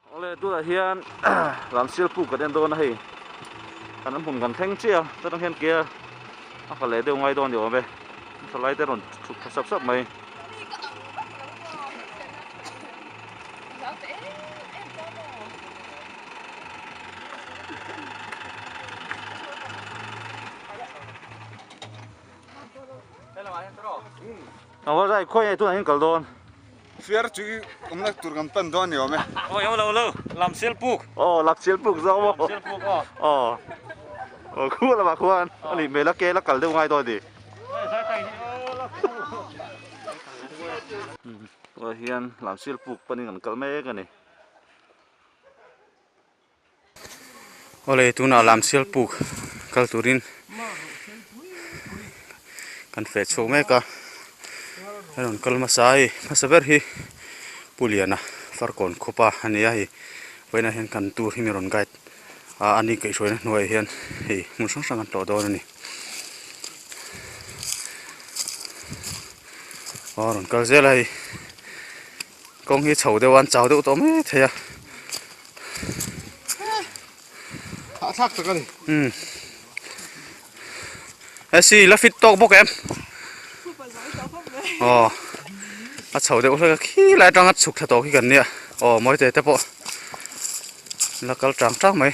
Awle tunah hian Ramsial puk kan en dawn a hei kan hmun kan thleng chiah a chutah hian ke a kal leh deuh ngai dawn ni awm e thalai te rawn chhuk thla sap sap mai. Khawi nge tunah hian kal dawn? Fiar chu awmna tur kan pan dawn a ni awm e. Aw eng lo lo, lam sial puk. Aw lam sial puk zawk maw? Lam sial puk aw. Aw. Aw khu lamah khuan a nih hmel a ke la kal deuh ngai dawn a ni. Tunah hian lam sial puk panin kan kal mek a ni. Awle tunah lam sial puk kal turin kan feh chhuak mek a a rawn kal hmasa a hei hmasa ber hi Pu Liana Farkawn khawpa a ni a hei vawiinah hian kan tour hi mi rawn guide a ani kaihhruaina hnuaiah hian hei hmun hrang hrang an tlawh dawn a ni aw a rawn kal zel a hei. Kawng hi chho deuh a an chau deuh tawh mai thei a. Hahthlak tak a ni. Umm. He si la fit tawk bawk em? Aw. A chho deuh hlek a khi lai atanga chhuk thla tawh khi kan nia. Aw mawi te te pawh la kal tang tang mai.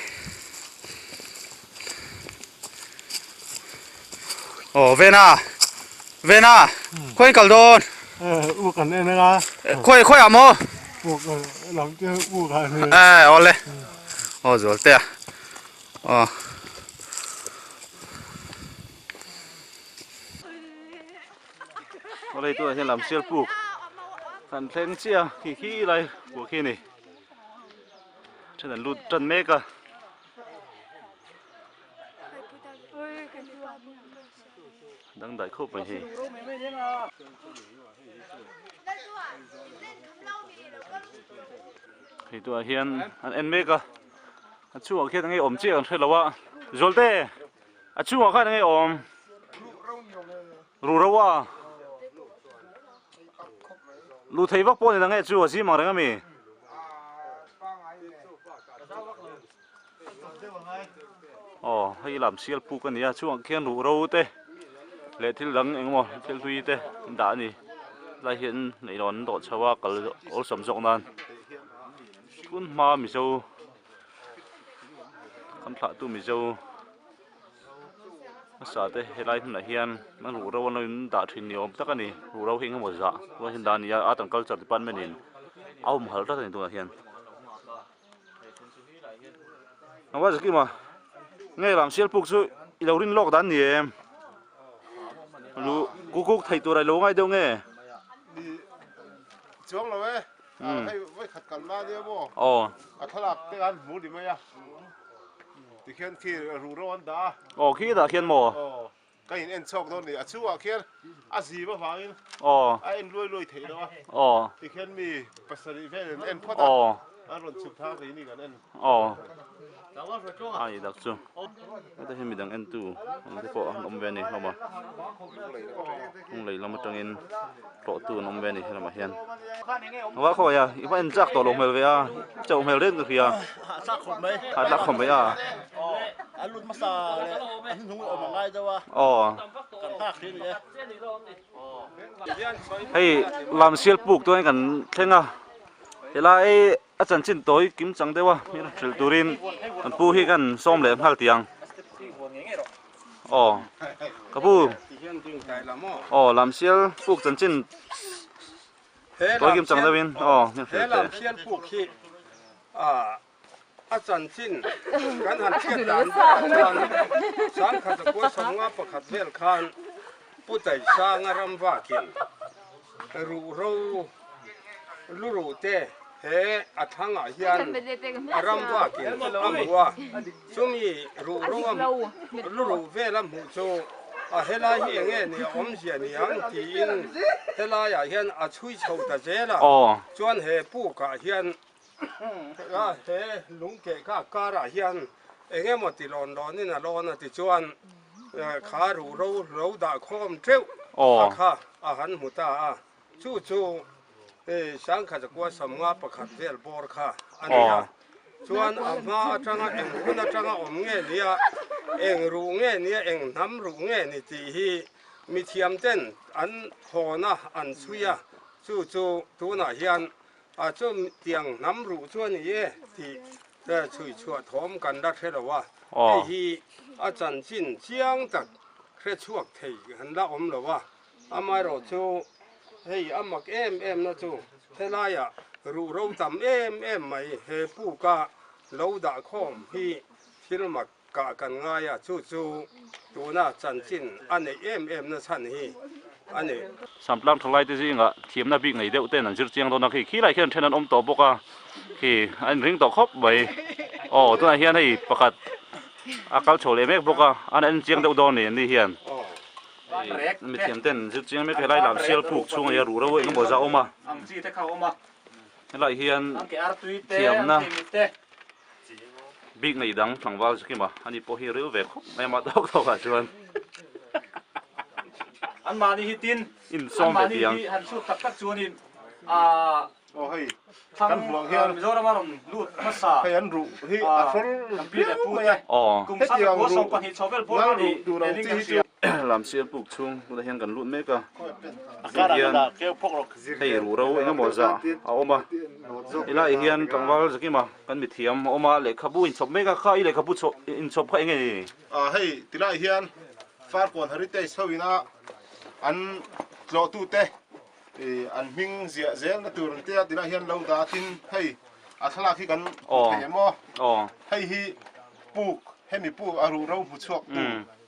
Aw Vena Vena khawiin kal dawn u kan en anga khawi khawi ah maw u lam te u kha ni eh awle aw zual te a aw Awle tunah hian lam sial puk kan thleng chiah a khi khi lai puk khi a ni then an lut tan mek a. Dangdai khawp mai hei. Hei tunah hian an en mek a, a chhungah khian enge awm chiah kan hre lo a, Zualte a chhungah khan enge awm? Ruh ro a, luh thei vak pawh ni nang e chu a zim ang reng ami? Aw hei lam sial puk a ni a chungah khian ruh ro te leh thil dang eng emaw thil hlui te an dah a ni helai hian leihlawn an dawh chho a kal awlsam zawk nan tun hma mizo kan thlah tu mizo hmasa te helai hmunah hian an ruh ro an lo in dah thin ni awm tak a ni ruh ro hi eng emaw zah tunah hian dah a ni a art and culture department in a awm halh tlat a ni tunah hian. Awa zakima nge lam sial puk chu i lo rin lawk dan ni em lu kukuk thei tur a lo ngai deuh nge ni chuang lo e hei voi khat kal na nia maw aw a thlalak te an hmu ni mai a tikhian khi ru ro an dah a aw khi dah khian maw aw Ka in en chhuak dawn ni. A chhungah khian a zim avangin a en luai luai theih loh a. Tikhian mi pasarih vel in en phawt a, an rawn chhuk thang thei ni kan en. A ni tak chu. Heta hi midang entu ang te pawh an awm ve a ni hlawm a. Lunglei lam atangin tlawhtu an awm ve a ni helamah hian. Va khawi a, i va en chak tawh lo hmel ve a, i chauh hmel reng ka hria. Hahthlak khawp mai. Hahthlak khawp mai a. An lut hmasa leh an hnung awm a ngai deuh a. Aw. Kan nghak hri ni e. Hei lam sial puk tuan kan thleng a. Helai a chanchin tawi kim chang deuh a mi hrilh turin kan pu hi kan sawm leh nghal tiang. Aw ka pu. Aw lam sial puk chanchin tawi kim chang deuhin aw mi hrilh teh. He lam sial puk hi A chanchin kan han hriat dan berah chuan Sangkhat a kua sawmnga pakhat vel khan Pu Taisanga ram vakin ruhro luruh te he a thlangah hian a ram vakin a hmu a, chumi ruhro a luruh vel a hmuh chu a helai hi enge ni a awmzia ni ang tiin helaiah hian a chhui chho ta zel a, chuan he pukah hian He lungkeh kha karah hian eng emaw ti lawn lawnin a lawn a tichuan kha ruh ro lo dah khawm teuh a kha a han hmu ta a. Chu chu Hei 10,000 51 vel bawr kha a ni a, chuan a hma atanga eng hun atanga awm nge nia, eng ruh nge nia, eng hnam ruh nge ni tih hi mithiam ten an hawn a, an chhui a, chu chu tunah hian a chu tiang hnam ruh chu a ni e tih chhui chhuah thawm kan la hre lo a, hei hi a chanchin chiang tak hre chhuak thei an la awm lo a. Amaherawh chu hei a mak em em na chu helaiah ruh ro tam em em mai he puka lo dah khawm hi thil mak kah kan ngai a, chu chu tuna chanchin a neih em em na chhan hi a ni. Samtlang thalai te zingah thiamna bik nei deuh ten an zir chiang dawn a, khi khilai khian then an awm tawh bawk a, khi a inring tawh khawp mai. Aw tunah hian hei pakhat a kal chho leh mek bawk a, an en chiang deuh dawn a ni an ni hian. Mithiam ten zir chiang mek helai lam sial puk chhung a ruh reuh engemaw zah awm a, helai hian thiamna bik nei dang tlangval Zakima ani pawh hi ril ve khawp mai a mah tawk tawk ah chuan insawm ve tih ang. Aw hei kan hmuh ang hian Mizoram a rawn lut hmasa hei an ruh hi a hrawl kan pi leh viau pu mai te a Aw. kum sang hetiang kua ruh 20 chho vel bawr ngal a ni ruh tur ang lenin chi kan hi hria. Lamsial puk chhung tunah hian kan lut mek a tih hian hei ruh ro eng emaw zah a awm a helaiah hian tlangval Zakima kan mithiam a awm a lehkhabu inchhawp mek a kha i lehkhabu chhawp inchhawp kha eng nge ni? Ah hei tilaiah hian Farkawn Heritage ho ina an tlawhtute Ih an hming ziah zel na tur an tia tilai hian lo dah tin hei a thlalak hi kan hmu thei em aw hei hi puk hemi puk a ruh ro hmu chhuak tu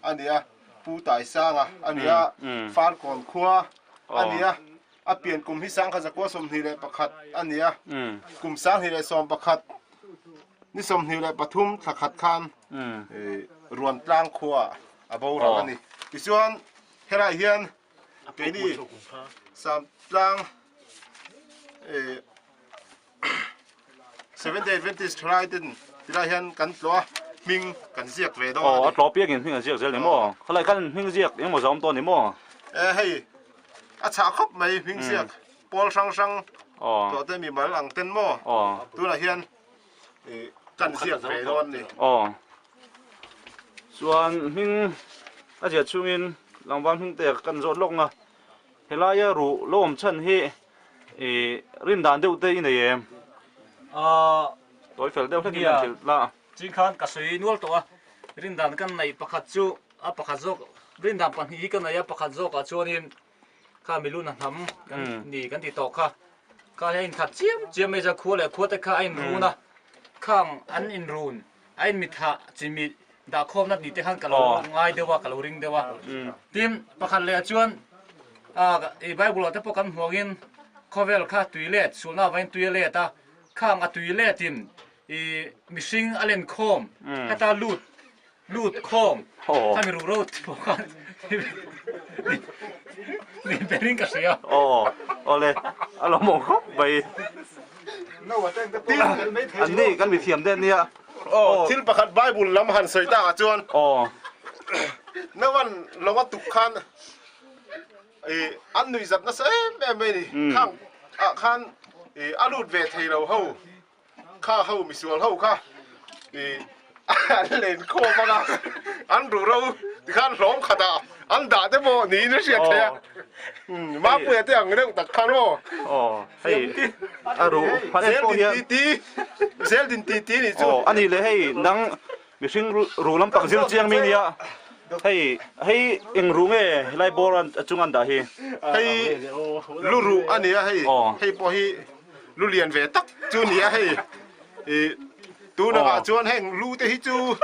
a ni a pu Taisanga a ni a Farkawn khua a ni a a pian kum hi 1921 a ni a kum 2011 ni 23 thla khat khan ih Ruantlang khua a boral a ni tichuan helaiah hian Keini Samtlang Seventh Day Adventist thalai ten tilai hian kan tlawh a, hming kan ziak ve dawn a ni. Aw, a tlawh piangin hming an ziak zel ni maw? Khalai khan hming ziak engemaw za awm tawh ni maw? E hei, a chhah khawp mai hming ziak pawl hrang hrang tlawh te mimal ang ten maw? Tunah hian kan ziak ve dawn a ni. Aw. Chuan hming a ziah chhungin tlangval hming te kan zawt lawk nga helaia ruh lo awm chhan hi ih rin dan deuh te i nei em? Ahh Tawi fel deuh hlekin an hrilh la. Ching khan ka sawi nual tawh a, rin dan kan neih pakhat chu a pakhat zawk rin dan pahnih hi ka nei a, pakhat zawkah chuanin kha miluna hnam kan ni kan ti tawh kha, kha hi a inkhat chiam chiam mai chuan khua leh khua te kha a inrun a, khang an inrun a inmithah chimih dahkhawmna ni te khan ka lo ngai deuh a, ka lo ring deuh a. Tin, pakhat leh ah chuan i Bible ah te pawh kan hmuh angin khawvel kha tui let, sulna avangin tui a let a, khang a tui letin i mihring a lenkhawm heta lut Lut khawm khami ruh ro ti pawh khan ni berin ka hria. Aw awle a lo mawng khawp mai. An ni kan mithiam te ania. Aw thil pakhat Bible lam han sawi takah chuan aw Noan lawng a tuk khan ih an nuihzat nasa em em mai a ni. Khang ah khan ih a lut ve thei lo ho. Kha ho misual ho kha i an len khawm ang a, an ruh ro tikhan hlawm khat ah an dah te pawh niin a hriat theih a, Mapuia te ang deuh tak khan aw. Aw hei a ruh phan en pawh hian. Zel din ti ti, zel din ti ti nih chu. Aw a nih leh hei nang mihring ruh lampang zir chiang mi nia hei hei eng ruh nge helai bawr a chung an dah hi. Hei lu ruh a nia hei, hei pawh hi. Lu lian ve tak chu ni a hei ih tunah chuan heng lu te hi chu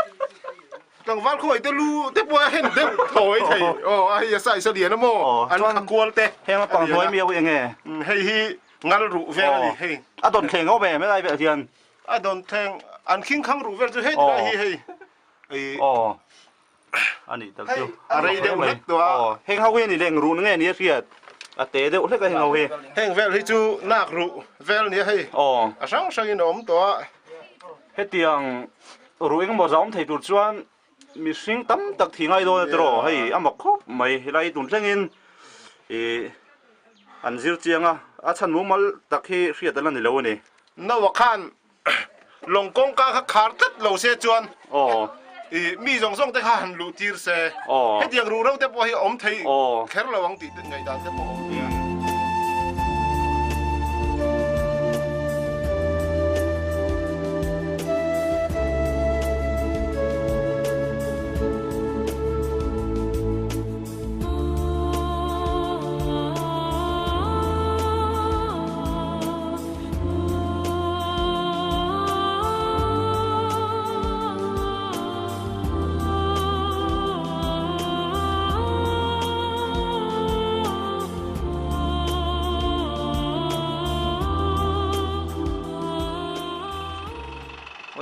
tlangval khuai te lu te pawh a hen deuh thawi thei aw a hei a size a lian a maw an a kual te heng a pang hnuai mi ho eng nge hei hi ngal ruh vel a ni hei a dawn thleng awm em helai velah hian a dawn thleng an khing khang ruh vel chu hei tilai hi hei ih aw a nih tak chu a rei deuh hlek tawh a. Aw heng ho hi a ni leh eng ruh nge ni a hriat a te deuh hlek a heng ho hi. Heng vel hi chu nak ruh vel nia hei aw a hrang hrang in a awm tawh a. Hetiang ruh engemaw za awm thei tur chuan mihring tam tak thi ngai dawn a tiraw hei a mak khawp mai helai tun thlengin ih an zir chiang a. A chhan mumal tak hi hriat a la ni lo a ni. Noah khan lawng kawngka kha khar tlat lo se chuan i mi zawng zawng te kha han luh tir se hetiang ruhro te pawh hi awm thei kher lo ang tih ngaihdan te pawh a awm ve a.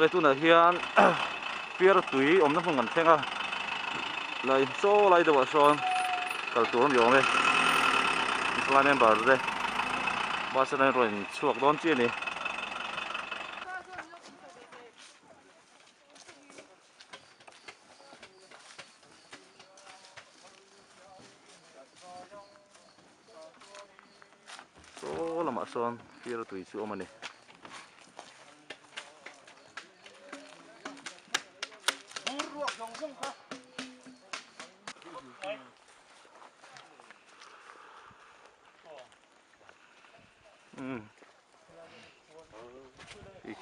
Awle tunah hian piar tui awmna hmun kan thleng a lai chaw lai deuhah sawn kal tur a ni awm e helai member te bus atangin rawn chhuak dawn chiah a ni. Saw lamah sawn fir tui chu a awm a ni.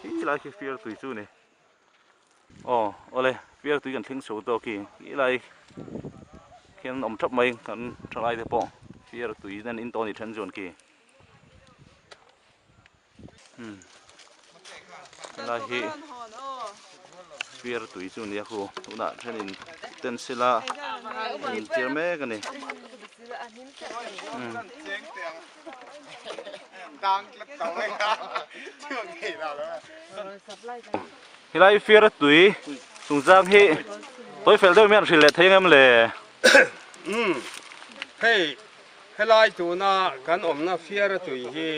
Khi lai khi fir tui chu a ni. Aw awle piar tui kan thleng chho tawk hi khi lai khian awm thap mai kan thalai te pawh piar tui nen in tawn i then chuan khi umm helai hi piar tui chu nia khu tunah thenin pencil a in tir mek a ni umm. Helai fir a tui chungchang hi tawi fel deuh hian hrilh leh thei ang em le? Umm, hei helai tuna kan awmna fir a tui hi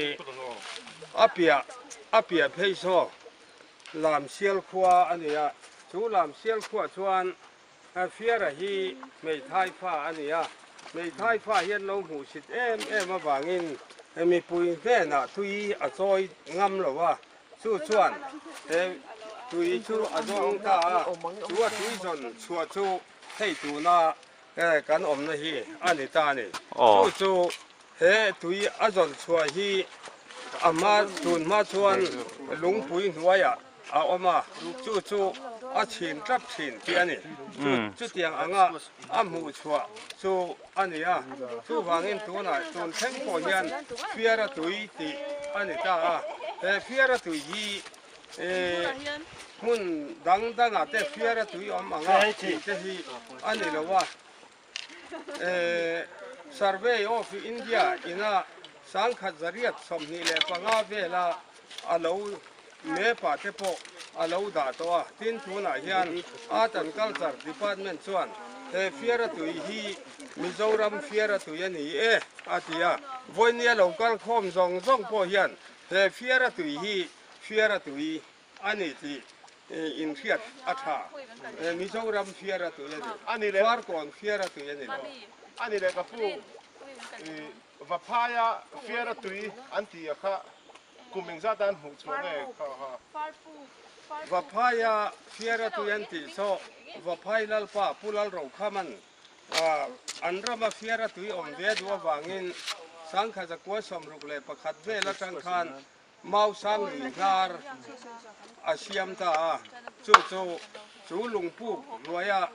a piah a piah phei saw Lamsial khua a ni a, chu Lamsial khuah chuan Fiara hi hmeithai fa a ni a, hmeithai fa hian lo hmuhsit em em avangin mipui hnenah tui a chawi ngam lo a, chu chuan he tui chu a zawng ta a, chu a tui zawn chhuah chu hei tuna kan awmna hi a ni ta a ni. Chu chu he tui a zawn chhuah hi a hma tun hma chuan lungpui hnuaiah a awm a, chu chu a chhin tlat thin tih a ni. Chu chutiang anga a hmuh chhuah chu a ni a, chuvangin tunah tun thleng pawh hian fiara tui tih a ni ta a. He fiara tui hi hmun dang dangah te fiara tui awm anga tih te hi a ni lo a. Survey of India ina sangkhat zariat 25 vela a lo map-ah te pawh a lo dah tawh a, tin tunah hian Art and Culture Department chuan he fiara tui hi Mizoram fiara tui a ni e a ti a, vawinia lo kal khawm zawng zawng pawh hian he fiara tui hi fiara tui a ni tih inhriat a tha. Mizoram fiara tui a ni, Farkawn fiara tui a ni lo. A ni leh ka pu, Vaphaia fiara tui an tih a kha kum engzat an hmuh chhuah nge kha kha? Vaphaia fiara tui an tih saw Vaphai Lalpa Pu Lalrokhaman an rama fiara tui awm ve duh avangin 1961 vel atang khan Mau sang lui hnar a siam ta a, chu chu chu lungpuk hnuaia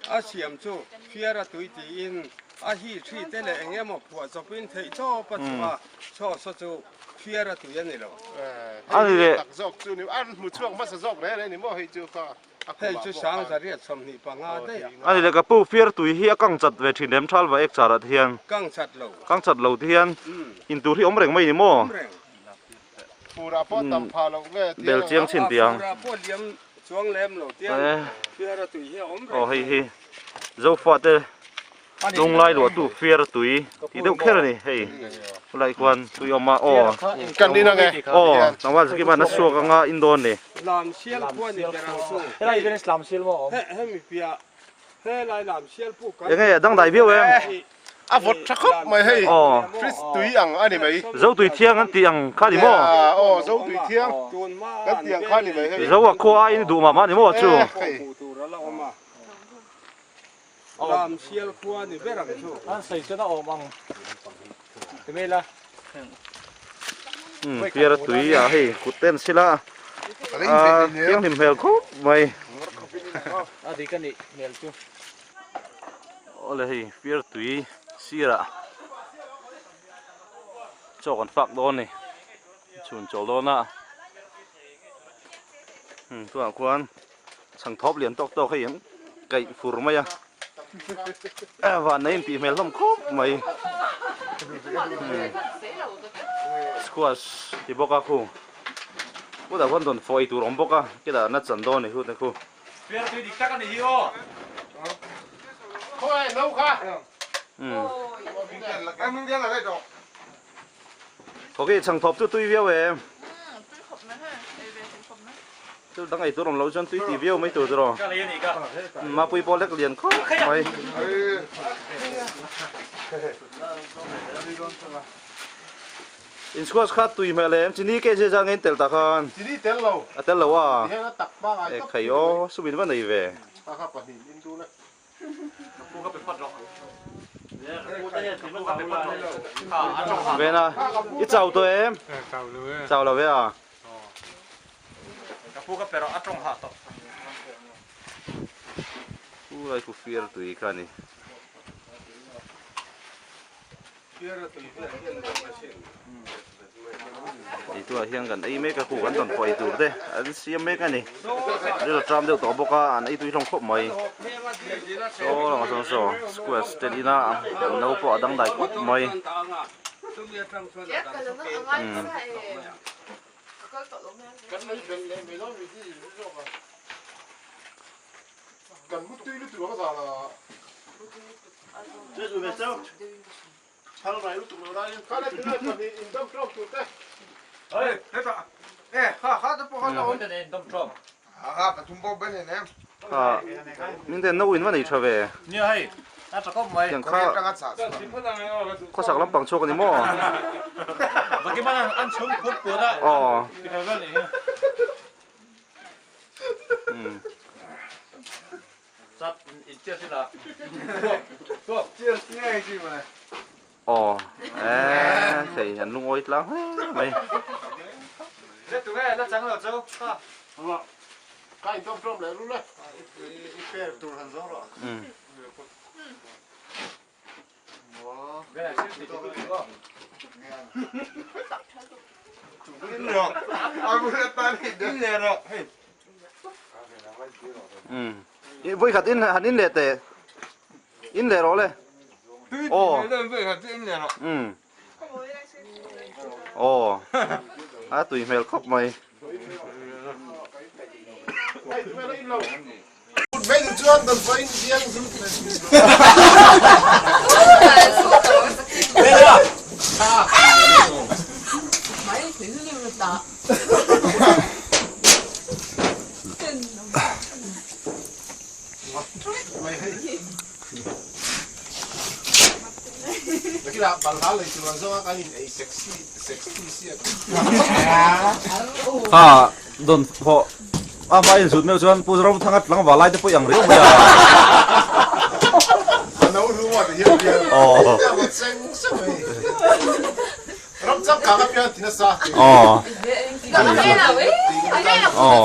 a siam chu fiara tui tiin a hi thi te leh eng emaw phuah chawpin theih tawp a chhuah a, chaw saw chu fiara tui a ni lo. Hei hi tak zawk chu ni, an hmu chhuak hmasa zawk reng reng ni maw hei chu kha a Hei chu 1925 daih a. A ni leh ka pu fiar tui hi a kang chat ve thin em thal va ek char ah te hian. Kang chat lo. Kang chat lo te hian in tur hi awm reng mai ni maw? Awm reng. Furah pawh tam phah loh nge tiang. Bel chiang chhin tiang. Furah pawh liam chuang lem lo tiang fiar a tui hi a awm reng. Aw hei hi Zofa te Lunglai luahtu fiar tui tih deuh kher a ni hei chulai khuan tui awm a aw Kan in ang e aw tlangval zikima na suak anga in dawn ni. Lamsial khua ni ber ang chu hei hemi piah helai lamsial puk kan Enge a dangdai viau em? A vawt tha khawp mai hei. Fridge tui ang a ni mai. Zo tui thiang an tih ang kha ni maw? Aw zo tui thiang kan tih ang kha ni mai hei. Zo a khua aiin i duh mah mah ni maw chu? Lam sial khua ni ber ang chu. An sawi chuan a awm ang ti mai la. Umm piar a tui a hei kut te an sil a a thianghlim hmel khawp mai. A dik a nih hmel chu. Awle hei piar tui sirah chaw kan fak dawn a ni chhun chawl dawn a umm tunah khuan. Chhang thawp lian tawk tawk hei an kaih fur mai a, van nei intih hmel hlawm khawp mai. Squash ti bawk a khu, kutah khuan dawn fawh ei tur awm bawk a, kitah na chan dawn a ni khu te khu. Piar tui dik tak a ni hi aw. Ok, chhang thawp chu tui viau em? Thil dang ei tur awm lo chuan tui ti viau mai tur chu rawh. Mapui pawh lek lian khawp mai. In squash kha tui hmel em? Chini ke zia zia nge in tel tak khan? Chini tel lo. A tel lo a? Ti hian a tak pangai tawp. Ekhai aw, sum in va nei ve. Kha kha pahnih in dul e. Vena, i chau tawh em? Chau lo e. Chau lo e a. Ka pu ka pe rawh, a tawng hah tawh. Pu lai khu fiar tui kha ni. Eitur ah hian kan ei mek a khu kan rawn pawh eitur te an siam mek a ni ril a tram deuh tawh bawk a an ei tui hlawm khawp mai saw lang ah sawn saw squash te in a an no pawh a dangdai khawp mai umm. Min ten no in va nei tha ve. Tiang kha khawsak lampang chhuak a ni maw? Aw. Aw eh thei an lungawi tlang hle mai. Vawi khat in han in leh teh in leh rawh le aw umm aw a tui hmel khawp mai. Kha dawn phawh a hma in zut meuh chuan Pu Zoramthanga tlangval lai te pawh i ang riau mai a. Aw. Aw. Aw.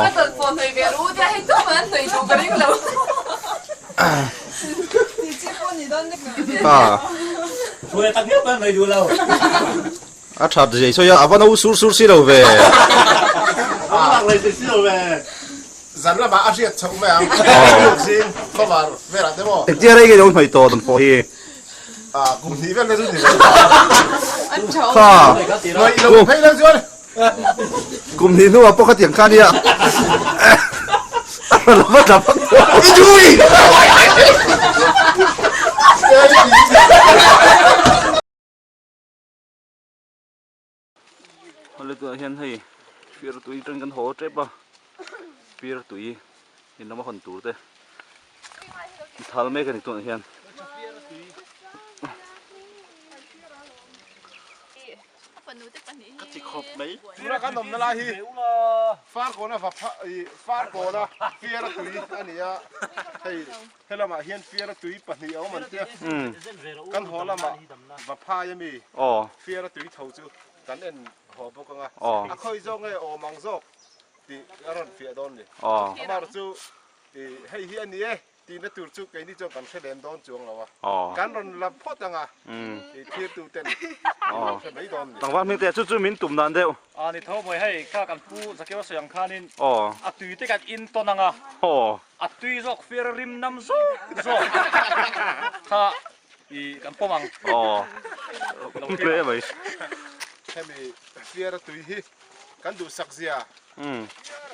Kha. A that zai sawi a, a va no sur sur si lo ve. Zan lamah a hriat chhoh mai ang. Zing khawvar velah te maw? Engtia rei nge lo hnaih tawh dan pawh hi? Kum hnih vel te chu ni ve. Kha. Hnaih lo phei lo chuan. Kum hnih hnuah pawh khatiang kha nia. A rawn va tla vak tawh. I dui! Awle tunah hian hei fir tui atangin kan haw tep a fir tui in lama hawn tur te an thal mek a ni tunah hian. Ka ti khawp mai. Tuna kan awmna lai hi Farkawna va Farkawna fiara tui a ni a, hei helamah hian fiara tui pahnih a awm an tia, kan haw lamah va phai ami fiara tui tho chu kan en haw bawk ang a, a khawi zawk nge awm ang zawk tih a rawn fiah dawn ni. Amar chu hei hi a ni e. Tihna tur chu keini chuan kan hre lem dawn chuang lo a, kan rawn la phawt ang a, i thirtu ten min lo hre mai dawn ni. Tlangval hming te chu chu min tum dan deuh. A ni tho mawi hei kha kan pu Zakeo sawi ang khanin a tui te kan in tawn ang a, a tui zawk fir rim nam zawk zawk kha i kan pawm ang. Hle mai. Hemi fir a tui hi kan duhsak zia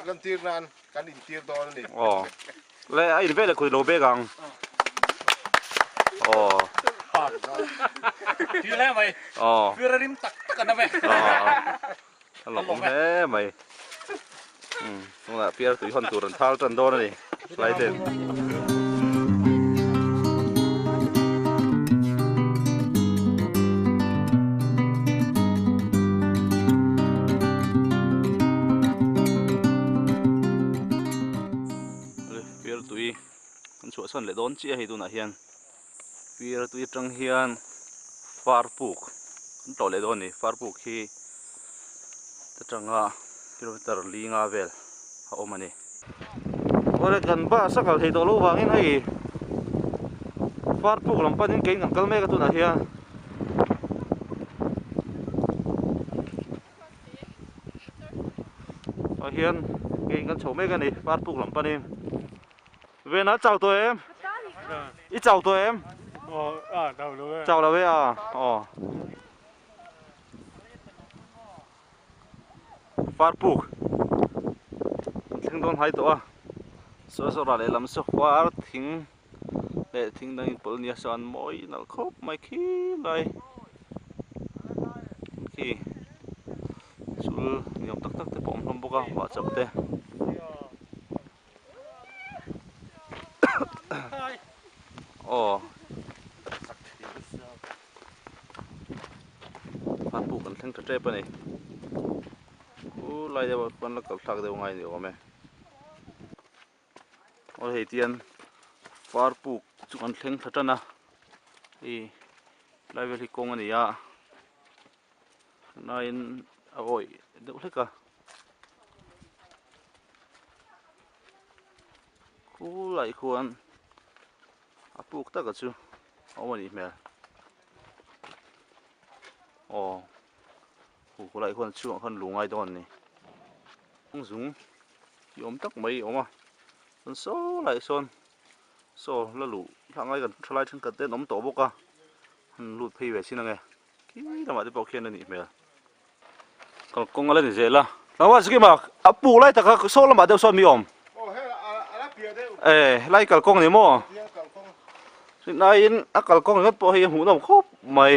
lantir nan kan intir dawn a ni. Le a in veleh kut lo bek ang. Aw. Thil hle mai. Aw. Fir a rim tak tak an awm e. Aw. A lawm hle mai. Um, tunah piar tui hawn tur an thal tan dawn a ni. Hlai ten. Piar tui kan chhuahsan leh dawn chiah hei tunah hian piar tui atang hian far puk kan tlawh leh dawn a ni far puk hi atanga kilometer li nga vel a awm a ni. Awle kan bus a kal thei tawh loh vangin hei far puk lam panin keiin kan kal mek a tunah hian. Tah hian keiin kan chho mek a ni parpuk lam panin Vena chau tawh em? I chau tawh em? Chau lo e a aw Parpuk kan thleng dawn hai tawh a saw saw rah lehlam saw var thing leh thing dang inpawlh nia saw an mawi nalh khawp mai khi lai khi sul ni awm tak tak te pawh a awm hlawm bawk a vah chauh te aw an puk an thleng tha tep a ni khu lai deuh ah khuan la kal thlak deuh ngai ni awm e. Aw hei tian far puk chu kan thleng thla tan a hei lai vel hi kawng a ni a tunlaiin a awih deuh hlek a khulai khuan a puk taka chu a awm a nih hmel aw khulai khuan chhungah khan lu ngai dawn a ni kawng zung. Ni awm tak mai a awm a chuan saw laiah sawn saw la luh thlak ngai kan thalai thenkhat te an awm tawh bawk a an lut phei ve chin ange khi lamah te pawh khian a nih hmel kalkawng a la ni zel a tlangval sikima a puk lai taka saw lamah deuh sawn mi awm e helai kalkawng ni maw rinaiin a kalkawng ringawt pawh hei a hmuhnawm khawp mai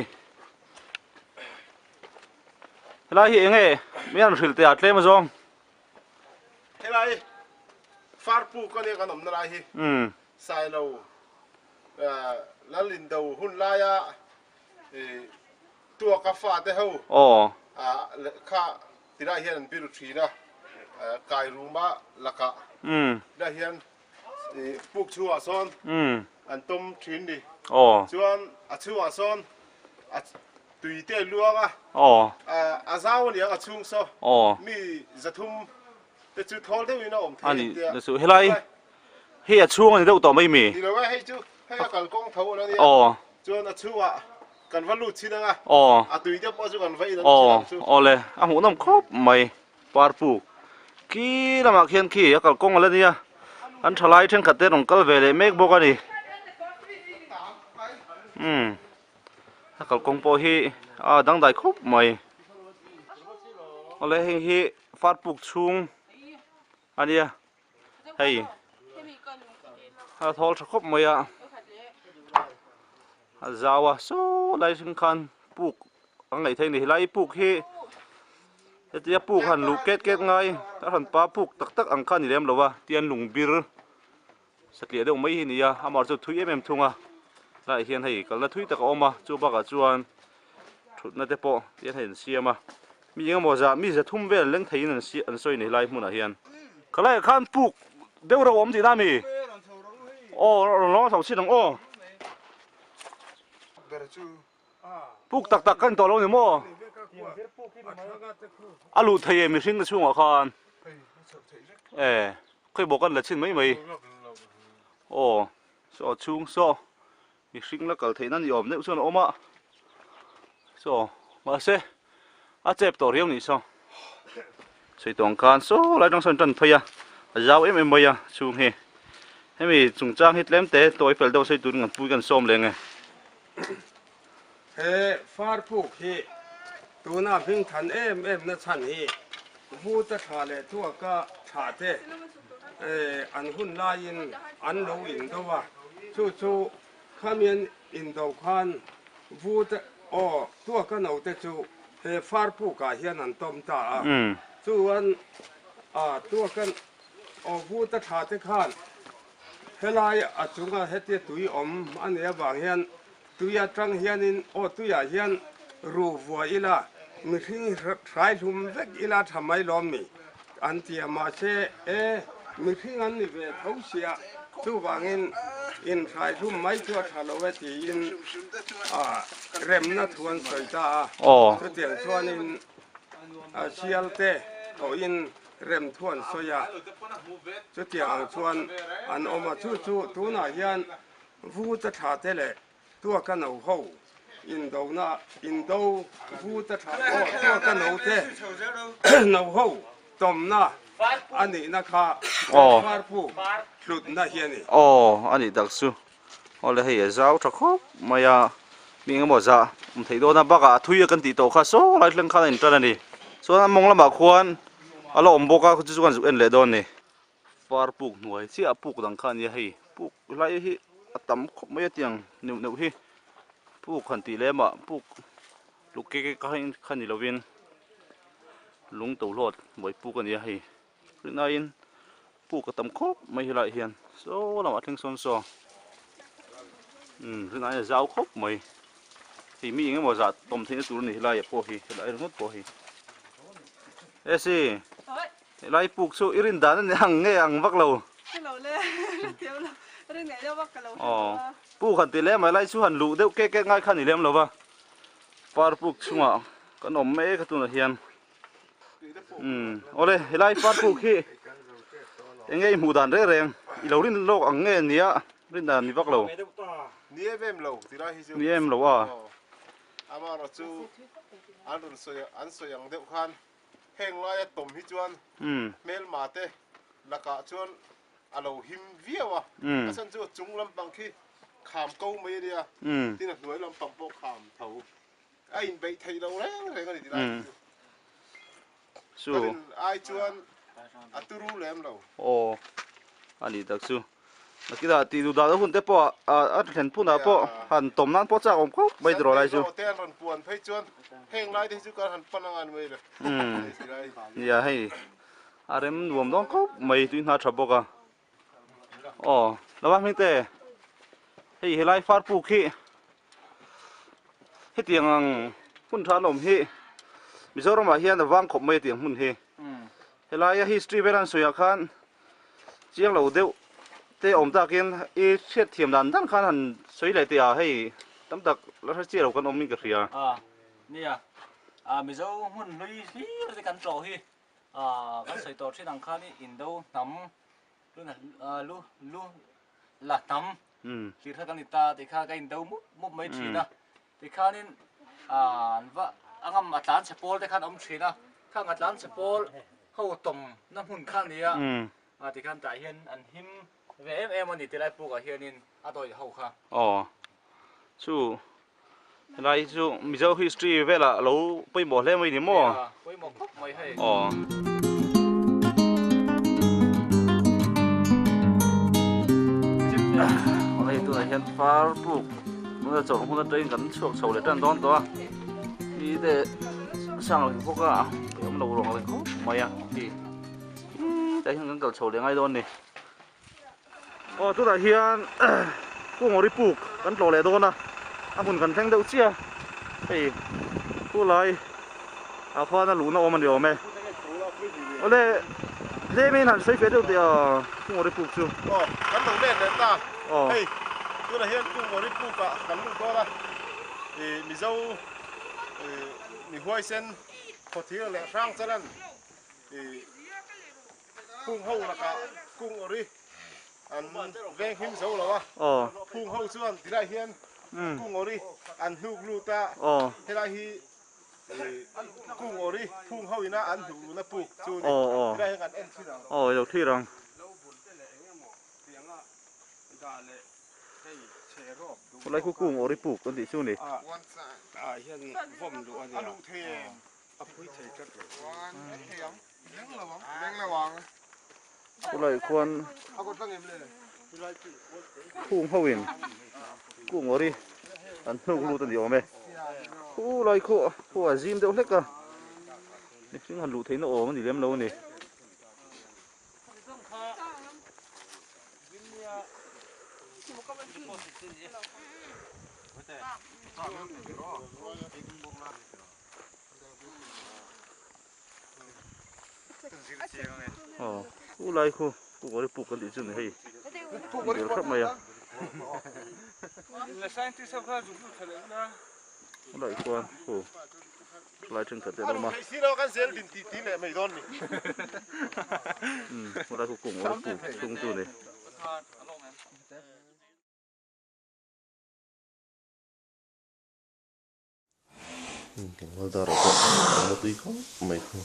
helai hi eng nge mi an hrilh teh ah tlem azawng. Helai Farpuk a nia kan awmna lai hi Sailo Lalindo hun laia Tuaka fate ho kha tilai hian an biru thin a, Kairuma lakah tilai hian puk chhungah sawn an tawm thin ni. Chuan a chhungah sawn a tui te a luang a, a zau a niang a chhung saw mi zathum te chu thawl deuhin a awm thei an tia. Helai hei a chhung a ni deuh tawh mai mi? Ni lo e, hei chu hei a kalkawng tho a nia. Chuan a chhungah kan va lut chin ang a, a tui te pawh chu kan va in an chin ang chu. Awle, a hmuhnawm khawp mai. Parpuk khi lamah khian khi a kalkawng a la nia an thalai thenkhat te rawn kal ve leh mek bawk a ni umm a kalkawng pawh hi a dangdai khawp mai awle heng hi farpuk chhung a nia hei a thawl tha khawp mai a a zau a saw lai hring khan puk ang ngaih theih a ni helai puk hi hetia puk han luh ket ket ngai a hran pa puk tak tak ang kha a ni lem lo va tian lung bir satliah deuh mai hi a ni a amah chu thui em em thung a tlaiah hian hei kalna thui tak a awm a chu bakah chuan. Thutna te pawh tihian hei an siam a, mi engemaw zah mi za thum vel leng theiin an si an sawi nei lai hmunah hian. Khalaiah khan puk deuh reuh a awm tihna a mi? Aw rawn lawng chho chin ang aw. Puk tak tak ka ni tawh lo ni maw? A luh thei e mihring te chhungah khan. E khawi bawk an la chhin mai mai. Aw saw chhung saw. Mihring la kal theihna ni awm deuh chuan a awm a, saw mahse a chep tawh riau nih saw sawi tawh ang khan saw lai atang sawn tan phei a, a zau em em mai a chhung hi hemi chungchang hi tlem te tawi fel deuh sawi turin kan pui kan sawm leng e. He farpuk hi tuna hming than em em na chhan hi Vuta thla leh Tuaka thla te an hun laiin an lo indo a, chu chu khamian indo khan Vuta aw Tuaka note chu he farpukah hian an tawm ta a, chuan Tuaka aw Vuta thla te khan helai a chunga hetia tui awm a nih avang hian Tui atang hianin aw tuiah hian ru vuah ila, mihring hrai hlum vek ila tha mai lawm mi? an ti a, mahse e, mihring an ni ve tho sia, chuvangin in hrai hlum mai chu a tha lo e tiin remna thu an sawi ta a, chutiang chuanin sial te thawhin rem thu an sawi a, chutiang ang chuan an awm a, chu chu tunah hian Vuta tha te leh Tuaka no ho indona indo Vuta tha aw Tuaka no te no ho tawmna a nihna kha Farpu hlutna hi a ni. Aw a nih tak chu. Awle hei a zau tha khawp mai a, mi engemaw zah awm theih dawn a, bakah a thui a kan tih tawh kha saw lai thleng khan a intan a ni. Chuan a mawng lamah khuan a la awm bawk a, chu chu kan zuk en leh dawn a ni. Far puk hnuai chiah a puk dang kha a nia hei puk lai hi a tam khawp mai a tiang neuh neuh hi puk han tih lem ah puk luk ke ke kha ni lovin lung to hlawt buai puk a nia hei rinaiin puk a tam khawp mai helaiah hian saw lamah thleng sawn saw umm rinaiin a zau khawp mai hei mi engemaw zah tawm theihna tur a ni helaiah pawh hi helai ringawt pawh hi esi. Helai puk chu i rin dan a ni ang nge ang vak lo. Hre lo le, hre thiam lo, rin ngei deuh vak ka lo hre lo a. Puk han ti lem a, helai chu han luh deuh kek kek ngai kha ni lem lo va. Par puk chungah kan awm mek a tunah hian. Umm awle helai par puk hi eng nge i hmuh dan reng reng i lo rin lawk ang nge nia rin dan ni vak lo. Ni em em lo tilai hi chu. Ni em lo a. Amaherawhchu chu an rawn sawi an sawi ang deuh khan. Heng laia tawm hi chuan hmelma te lakah chuan a lo him viau a, a chhan chu a chung lampang khi kham ko mai a nia, tin a hnuai lampang pawh kham tho a inbeih theih loh reng reng a ni tilai hi chu. Ka rin ai chuan a turu lem lo. Aw a nih tak chu. Nakina tih duh dah hun te pawh a thlen phunah pawh han tawm nan pawh chak awm khawp mai tiraw lai chu. Te an rawn puan phei chuan heng lai te hi chu kan han pan anga ni mai le. Nia hei a rem nuam dawn khawp mai tui hna tha bawk a. Aw lama hming te hei helai far puk hi hetiang ang hmun tha an awm hi Mizoramah hian a vang khawp mai hetiang hmun hi. Helaia history vel an sawiah khan chiang lo deuh te awm takin i hriat thiam dan dan khan han sawi leh teh a, hei tam tak la hre chiah lo kan awm in ka hria. A nia, a Mizo hmun hlui hlir te kan tlawh hi a kan sawi tawh thin ang khan i Indo hnam lu lu lu la hnam hlir kha kan ni ta tih kha ka indo mup mup mai thin a. Tikhanin an va a ngam a tlan chhe pawl te khan a awm thin a, khang a tlan chhe pawl ho tawm na hmun kha a ni a, tikhan tah hian an him ve em em a ni tilai pukah hianin a dawih ho kha. Aw chu helai hi chu Mizo history velah lo pawimawh hle mai ni maw? Nia pawimawh khawp mai hei. Aw. Hei tunah hian far puk. Tuna chawlh hmun atangin kan chhuak chho leh tan dawn tawh a, mi te sang reng bawk a, awm lo ruang reng khawp mai a ti tah hian kan kal chho leh ngai dawn a ni. Aw tunah hian kungawri puk kan tlawh leh dawn a, a hmun kan thleng deuh chiah a hei. Khulai ah khuan a luhna awm a ni awm e. Awle tlemin han sawi feh deuh teh a Kungawri puk chu. Aw kan lo let leh ta. Hei tunah hian Kungawri puk ah kan lut dawn a. Ih Mizo ih mi huaisen khawthir leh hrang chalan ih phung ho lakah Kungawri an veng him zo lo a. Phung ho chuan tilai hian Kungawri an hnuk lut a. Helai hi Kungawri phung ho ina an hnuk luhna puk chu ni. Tilai hian kan en thin ang. Aw i lo thlir ang. Khawlai khu Kungawri puk an tih chu ni. Khawlai khuan khung ho in Kungawri an hnuk lut a ni awm e. Khulai khu khu a zim deuh hlek a, mihring han luh theihna awm a ni lem lo a ni. Aw u lai khu kukawri puk kan tih chu ni hei vel khawp mai a u lai khuan khu lai thenkhat te an awm a u lai khu kukawri puk chhung chu ni. Tlangval dar ah pawh a la tui khawp mai khu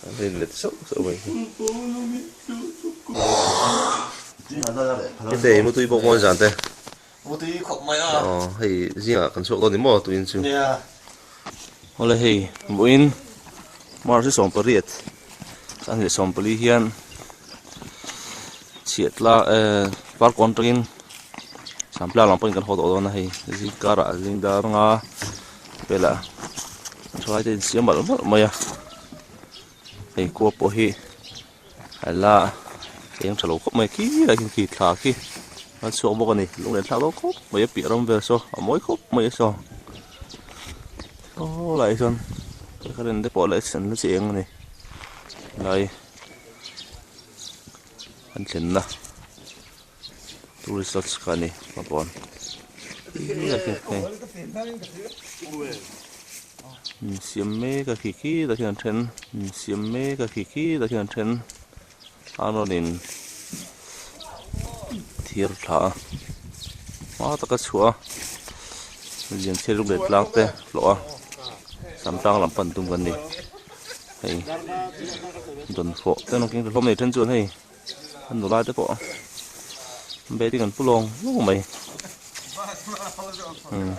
a rin let sauh sauh mai khu hete mu tui bawk mawi zan te mu tui khawp mai a aw hei zingah kan chhuak dawn ni maw tuin chu nia awle hei vawiin March 18 Kan leh 14 hian chhiatla eh park awn tangin Sampla lam pawhin kan haw tawh dawn a hei zing karah zing dar anga velah thalai te insiam malh malh mai a hei khua pawh hi a la eng tha lo khawp mai khi lai khian khi thla khi a chhuak bawk a ni lunglen thlak dawn khawp mai a piah ram vel saw a mawi khawp mai a saw saw lai sawn current te pawh la an la cheng a ni lai an thlenna tourist lodge kha a ni hmapawn insiam mek a khi khi tah khian an then insiam mek a khi khi tah khian an then a rawn in thir thla a hma taka chhuah a lianchhiar lung leh tlang te hlawh a samtlang lam pan tum kan ni hei dawnfawh te an keng ta hlawm a ni then chuan hei an nula te pawh bag an pu lawng lawng mai umm.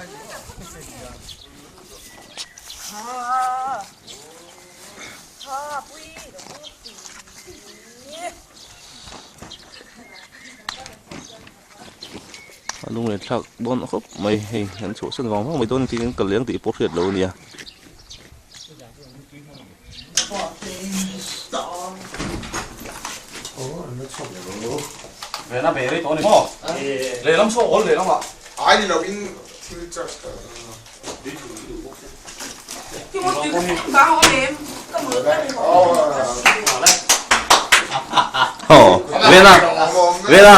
A lunglen thlak dawn khawp mai hei an chhuahsan vang vang mai dawn tiin ka leng tih pawh hriat lo a nia. Vela Vela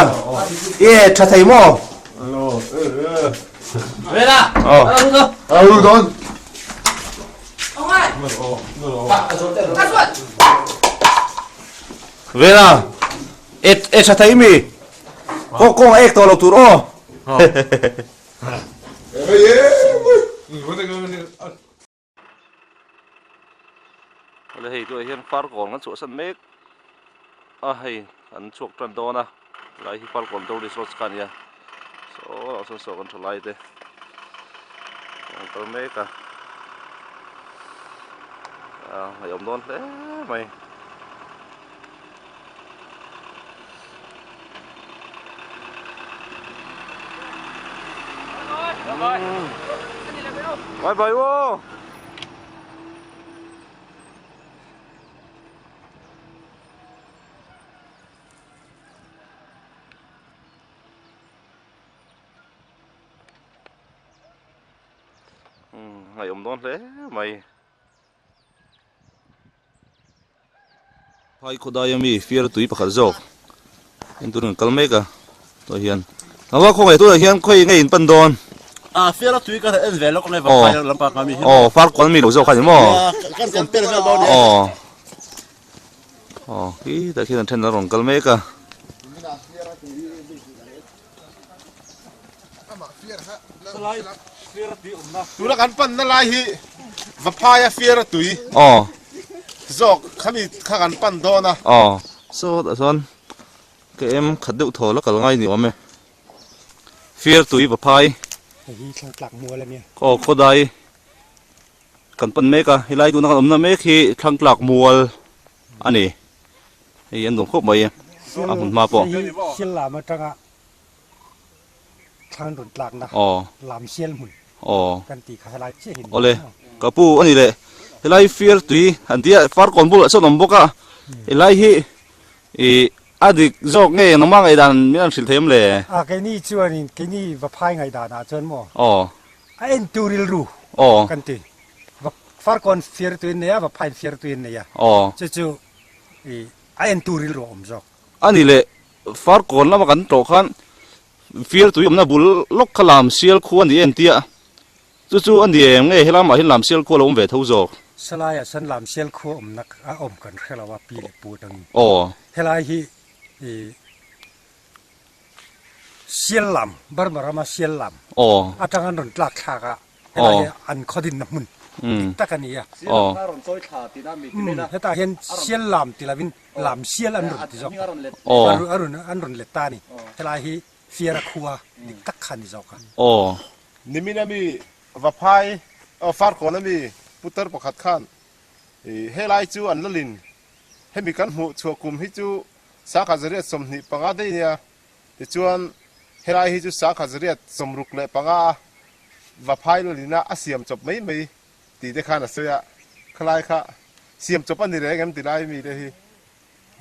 ye tha thei maw Vela Ờ don Vela e e tha thei mi kawng kawng ek tawh lo tur aw Awle hei tunah hian farkawn kan chhuahsan mek a hei an chhuak tan dawn a helai hi farkawn tourist lodge kha a ni a saw lah sawn saw kan tha lai te an kal mek a ah ngaihawm dawn hle mai. Bye bye wo. ngaihawm dawn hle mai. Phai khawdai ami fiar tui pakhat zawk en turin kan kal mek a tah hian tlangval khawngaih tunah hian khawi nge in pan dawn? A fiar a tui ka en ve lawk mai vaphai lampang ami hi. Aw farkawn ami lo zawk kha ni maw? Kan compare vel dawn e. Aw aw khi tah khian an then an rawn kal mek a. Tuna kan panna lai hi Vaphaia fiara tui zawk khami kha kan pan dawn a. Aw saw tah chuan KM khat deuh thaw la kal ngai ni awm e. Fiar tui Vaphai. Hei hi Thlangtlak mual a nia. Aw khawdai kan pan mek a, helai tuna kan awmna mek hi Thlangtlak mual a ni. Hei an nuam khawp mai a hmun hma pawh. Hei hi Sial lam atanga thlan rawn tlakna lam sial hmun kan tih kha helai chiah hi ni. Awle ka pu a ni le helai fiar tui an tia farkawn bulah chuan awm bawk a helai hi ih a dik zawk nge engmah ngaihdan min han hrilh thei em le? A keini chuanin keini Vaphai ngaihdan ah chuan maw a entu rilru kan ti Farkawn fiar tui an nei a Vaphai fiar tui an nei a chu chu ih a entu rilru a awm zawk. A ni le Farkawn lama kan tlawh khan fiar tui awmna bul lawk kha lam sial khu a ni em tia chu chu a ni em nge he lamah hian lam sial khu a lo awm ve tho zawk. Salaiah chuan lam sial khu awmna a awm kan hre lo a pi leh pu atangin. Aw. Helai hi ih sial lam Burma rama sial lam atang an rawn tlak thlak a helai hi an khaw dinna hmun dik tak a ni a. Hetah hian sial lam ti lovin lam sial an rawn ti zawk a an rawn let ta a ni. Helai hi Fiara khua dik tak kha a ni zawk a. Nimin ami Vaphai Farkawn ami putar pakhat khan helai chu an lalin hemi kan hmuh chhuah kum hi chu Sangkhat zariat 25 daih nia, tichuan helai hi chu sangkhat zariat 65 a Vaphai lalina a siam chawp mai mai tih te khan a sawi a, khalai kha siam chawp a ni reng em ti lai mi te hi.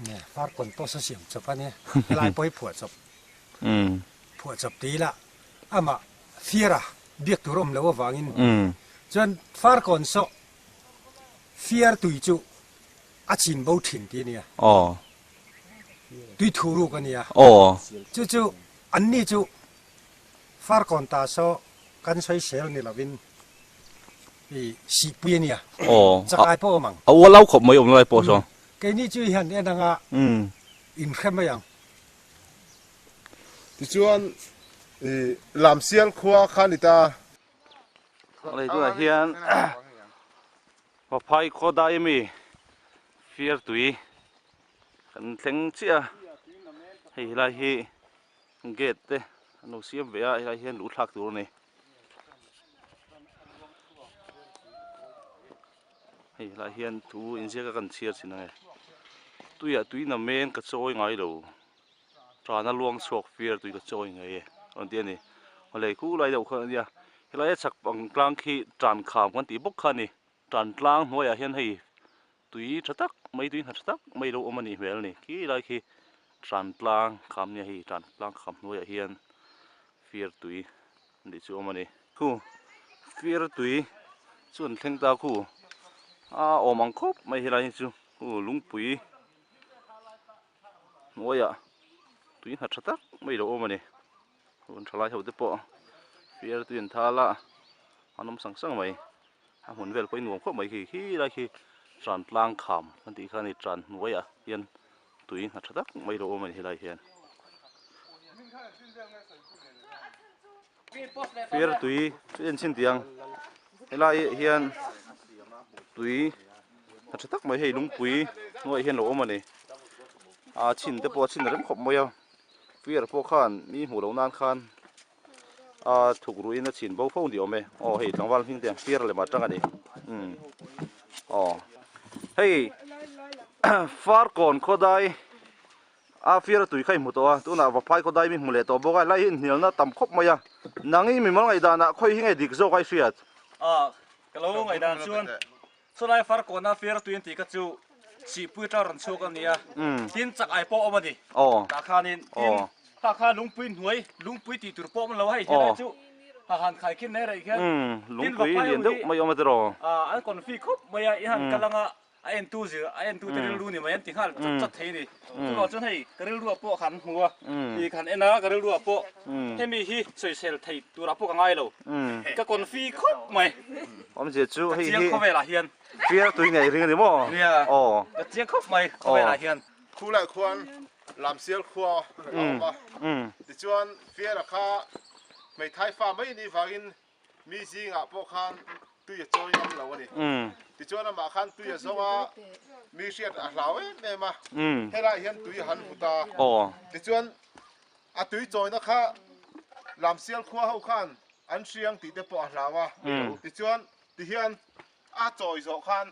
Nge, Farkawn pawh saw siam chawp a nia, helai pawh hi phuah chawp, phuah chawp ti ila amah fiara biak tur awm loh avangin chuan Farkawn saw fiar tui chu a chin bo thin tih a nia. Aw. Tui thu ruk a nia. Aw. Chu chu anni chu Farkawn ta saw kan sawi sel ni lovin i sihpui a nia. Aw. Chakai pawh awm ang. A ual au khawp mai awm lai pawh saw. Keini chu i han en anga inhre mai ang. Tichuan i Lamsial khua kha ni ta. Lei tunah hian Vaphai khaw dai ami fiar tui kan thleng chiah a, hei helai hi gate te an lo siam ve a, helai hian luh thlak tur a ni. Hei helai hian thu inziak a kan chhiar thin ang e, tuiah tui na men ka chawi ngai lo. Tana luang chhuak fiar tui ka chawi ngei e rawn ti a ni. Awle khu lai deuh kha a nia helai a chhak ang tlang khi tan kham kan tih bawk kha a ni. Tan tlang hnuaiah hian hei tui tha tak mai tui hna tha tak mai lo awm a nih hmel a ni. Khi lai khi tan tlang kham nia hei tan tlang kham hnuaiah hian fiar tui a nih chu awm a ni. Khu fiar tui chu an thleng ta khu a awm ang khawp mai helai hi chu khu lungpui. Hnuaiah tui hna tha tak mai lo awm a ni. Hun tha lai ho te pawh fiar tui an thal a, an awm sang sang mai. A hmun vel pawh hi nuam khawp mai khi, khi lai khi tran tlang kham kan tih kha a ni, tran hnuaiah hian tui hna tha tak mai lo awm a ni helai hian. Fiar tui chu en chhin tih ang, helai ah hian tui a tha tak mai hei lungpui hnuaiah hian lo awm a ni a chhin te pawh a chhin rem khawp mai a fiar pawh khan mi hmuh loh nan khan a thuk ruih in a chhin bo fo ni awm e aw hei tlangval hming te ang fiar lem atang a ni umm aw hei farkawn khawdai. A fiar a tui kha i hmu tawh a, tunah Vaphai khaw daimi hmu leh tawh bawk a, helai hi inhnialna tam khawp mai a, nang i mimal ngaihdanah khawi hi nge dik zawk a i hriat? A, ka lo ngaihdan chuan sawlai Farkawna fiar tui an tih kha chu Sihpui atang rawn chhuak a ni a, tin chak ai pawh awm a ni, tah khanin tin kha kha lungpui hnuai, lungpui tih tur pawh awm lo a, hei helai chu. Ha han khai khin mai rei khian tin lungpui lian deuh mai awm a tiraw. An confi khawp mai a, i han kal anga a entu zir a entu te rilru ni mai an ti nghal chat chat thei a ni. Chuvang chuan hei ka rilruah pawh khan hmu a, i khan en a ka rilruah pawh hemi hi sawisel thei turah pawh ka ngai lo, ka confi khawp mai. Awmzia chu hei hi ka chiang khawvelah hian. Fiar tui ngei ring a ni maw? Nia, ka chiang khawp mai khawvelah hian. Khulai khuan Lamsial khua a awm a, tichuan Fiara kha hmeithai fa mai ni vangin mi zingah pawh khan tui a chawi ngam lo a ni. Tichuan amah khan tui a zawng a, mi hriat a hlau em em a, helaiah hian tui a han hmu ta. Tichuan a tui chawina kha Lamsial khua ho khan an hriang tih te pawh a hlau a, tichuan tihian A chawi zawh khan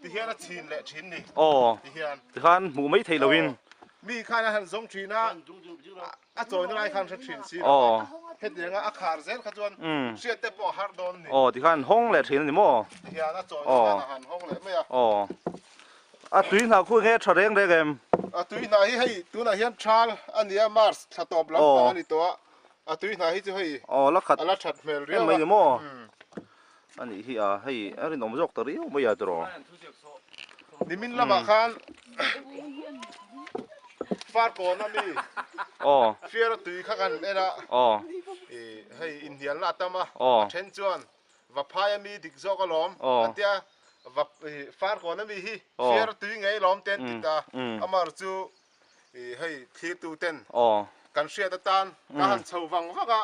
ti hian a chhin leh thin ni. Aw. Ti hian. Tikhan hmuh mai thei loin. Mi khan a han zawng thin a, a chawina lai khan hre thin si lo a. Hetianga a khar zel kha chuan hriat te pawh a har dawn ni. Aw tikhan hawng leh thin a ni maw? Ti hian a chawina khan a han hawng leh mai a. Aw. A tui hnah khu nge tha reng reng em? A tui hnah hi hei tunah hian thal a nia March thla tawp lampang a ni tawh a. A tui hnah hi chu hei a la that hmel riau a. Mai ni maw? A nih hi a, hei a rinawm zawk ta riau mai a tiraw. Nimin lamah khan Farkawn a mi Fiara tui kha kan en a, hei inhnialna a tam a, a then chuan Vaphai a mi dik zawk alawm a tia, Farkawn a mi hi Fiara tui ngei alawm te an ti ta, amaherawhchu chu Hei thlirtu ten kan hriat atan ka han chho vang vak a,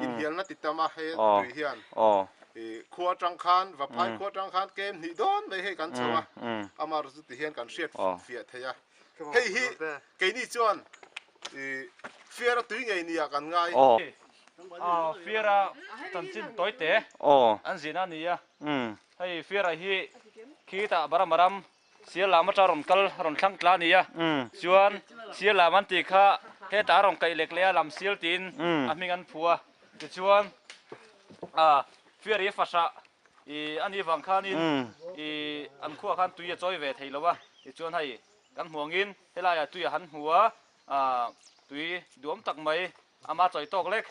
inhialna ti tam a hei tui hian khua atang khan Vaphai khua atang khan kem hnih dawn mai hei kan chho a, amaherawhchu chu ti hian kan hriat fiah thei a. Hei hi keini chuan fiara tui ngei nia kan ngai. Fiara chanchin tawi te an zin a ni a, hei fiara hi khitah Barama ram Sial lam atang rawn kal rawn thlang tla a ni a, chuan sial lam an tih kha hetah a rawn kaih lek leh a, lam sial tiin a hming an phu a, tichuan ah fiari fahrah ih a nih vang khanin ih an khuaah khan tui a chawi ve thei lo a, tichuan hei kan hmuh angin helaiah tui a han hmu a, ah tui duam tak mai Ama chawi tawk lek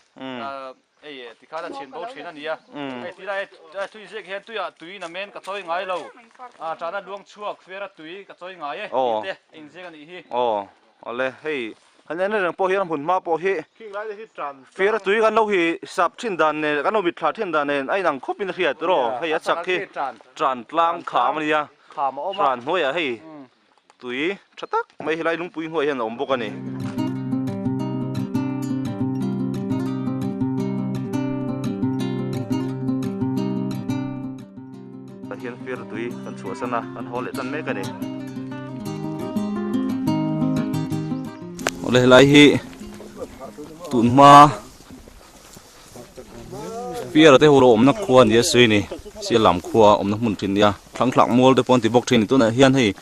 hei tikhan a chhin bo thin a ni a, hei ti lai tui ziak hian tuiah tui na men ka chawi ngai lo, tana luang chhuak fiara tui ka chawi ngai e tih te a inziak a nih hi. Aw awle hei han en reng pawh hian hmun hma pawh hi fiara tui kan lo hi sap thin dan nen kan lo mitthla thin dan nen a inang khawp in a hriat tiraw hei a chak hi tan tlang kham a nia tran hnuaiah hei Tui tha tak mai helai lungpui hnuai hian a awm bawk a ni. Tah hian fir tui kan chhuahsan a, kan haw leh tan mek a ni. Awle helai hi tun hma Fiara te ho lo awmna khua a ni a sawi a ni Sialam khua awmna hmun thin a nia Thlangthlak mual te pawh an ti bawk thin a ni tunah hian hei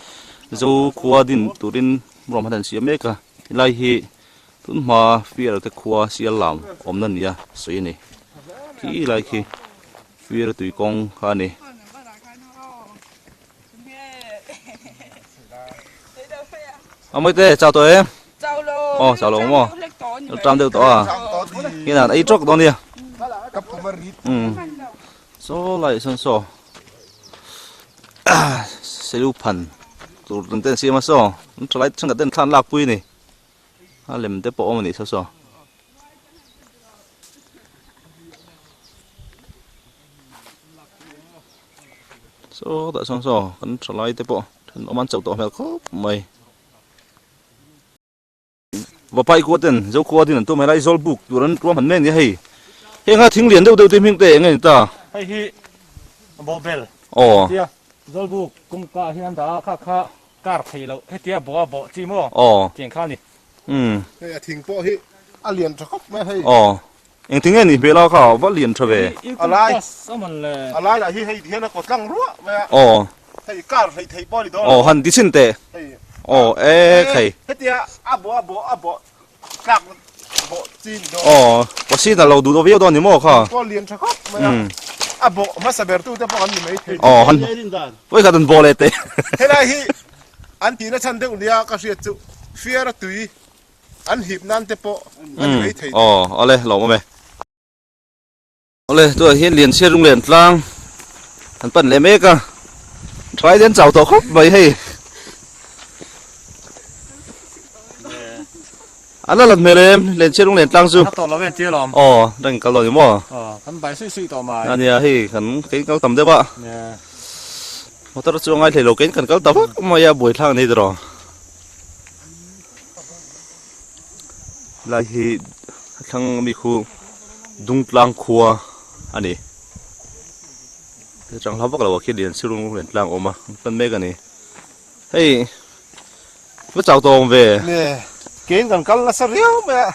Zo khua din turin ruahman an siam mek a helai hi tun hma Fiara te khua Sialam awmna a ni a sawi a ni khi lai khi Fiara tui kawng kha a ni. A mawi te chau tawh em? Aw chau lo maw? Ṭam deuh tawh a. Hian ei ṭawk dawn nia. Um. Saw lai sawn saw. Selu phan tur ten ten siam a saw. An ṭha lai thenkhat ten thla an lak pui a ni. A lem te pawh awm a nih saw saw. Saw tah sawn saw kan tha lai te pawh thenawm an chauh tawh hmel khawp mai. Vapai khua ten Zo khua din an tum helai zawl buk tur an ruahman mek nia hei. Heng a thing lian deuh deuh te hming te eng nge ni ta? Hei hi bawhbel. Aw. Tia zawlbuk kawngka ah hian dah a kha kha kar thei loh hetia bawh a bawh chi maw? Aw. Tiang kha a ni. Umm. Hei a thing pawh hi a lian tha khawp mai hei. Aw. Engtin nge ni hmel a kha va lian tha ve. A lai a lai lah hi hei hian a kaw tlang ruah mai a. Aw. Hei kar hlei thei pawh a ni dawn lo. Aw han ti chhin teh. Aw e khei. Hetia a bawh a bawh a bawh tlak bawh chi ni dawn. Aw pawsin a lo duh lo viau dawn ni maw kha. Pawh lian tha khawp mai a. A bawh hmasa ber tu te pawh an ni mai thei. Aw han vawikhat an bawh leh teh. Helai hi an tihna chhan deuh nia ka hriat chu fiar a tui An hip nan te pawh a ni mai thei. Aw, awle, lawm awm e. Awle tunah hian Lianchhiar lunglen tlang an pan leh mek a thalai te an chau tawh khawp mai hei an la lat hmel em Lianchhiar lunglen tlang chu aw reng kal dawn ni maw ania hei kan kein kal tam deuh a motor chu a ngai thei lo kein kan kal ta vak mai a buaithlak a ni tiraw. Helai hi a thlang ami khu Dungtlang khua a ni. Chang hla vak lo ah khian lian sirung lian tlang a awm a an pan mek a ni. Hei va chau tawh awm ve. Nge kein kan kal nasa riau mai a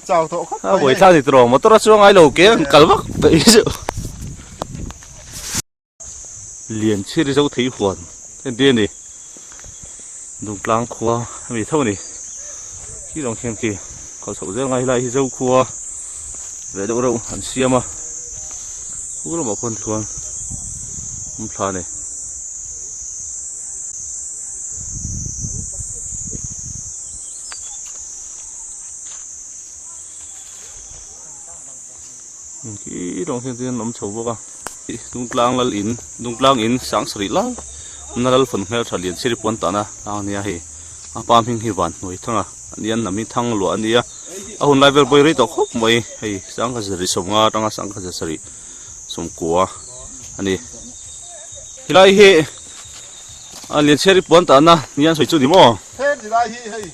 chau tawh khawp mai. A buai thlak ni tawh motor a chuang ngai lo ke an kal vak peih chu. Lian chhir zo thei huan entir a ni Dungtlang khua a mi tho a ni khi lawng khian khi kal chhoh zel ngai helai hi zo khua ve deuh reuh an siam a khu lamah khuan tikhuan awm thla a ni. Khi lawng hian chuan awm chho bawk a Dungtlang lal in Dungtlang in sang sarih lai awmna lal fawn hmel tha lian chiri puan tahna tlang a nia hei a pa hming hi van hnuai thang a ania hnam hi thang luah a nia a hun lai vel pawh hi rei tawh khawp mai hei sangha sarih sawmnga atanga sangha sarih sawmkua a ni helai hi a lian chhiar hi puan tahna nia an sawi chu ni maw. He tilai hi hei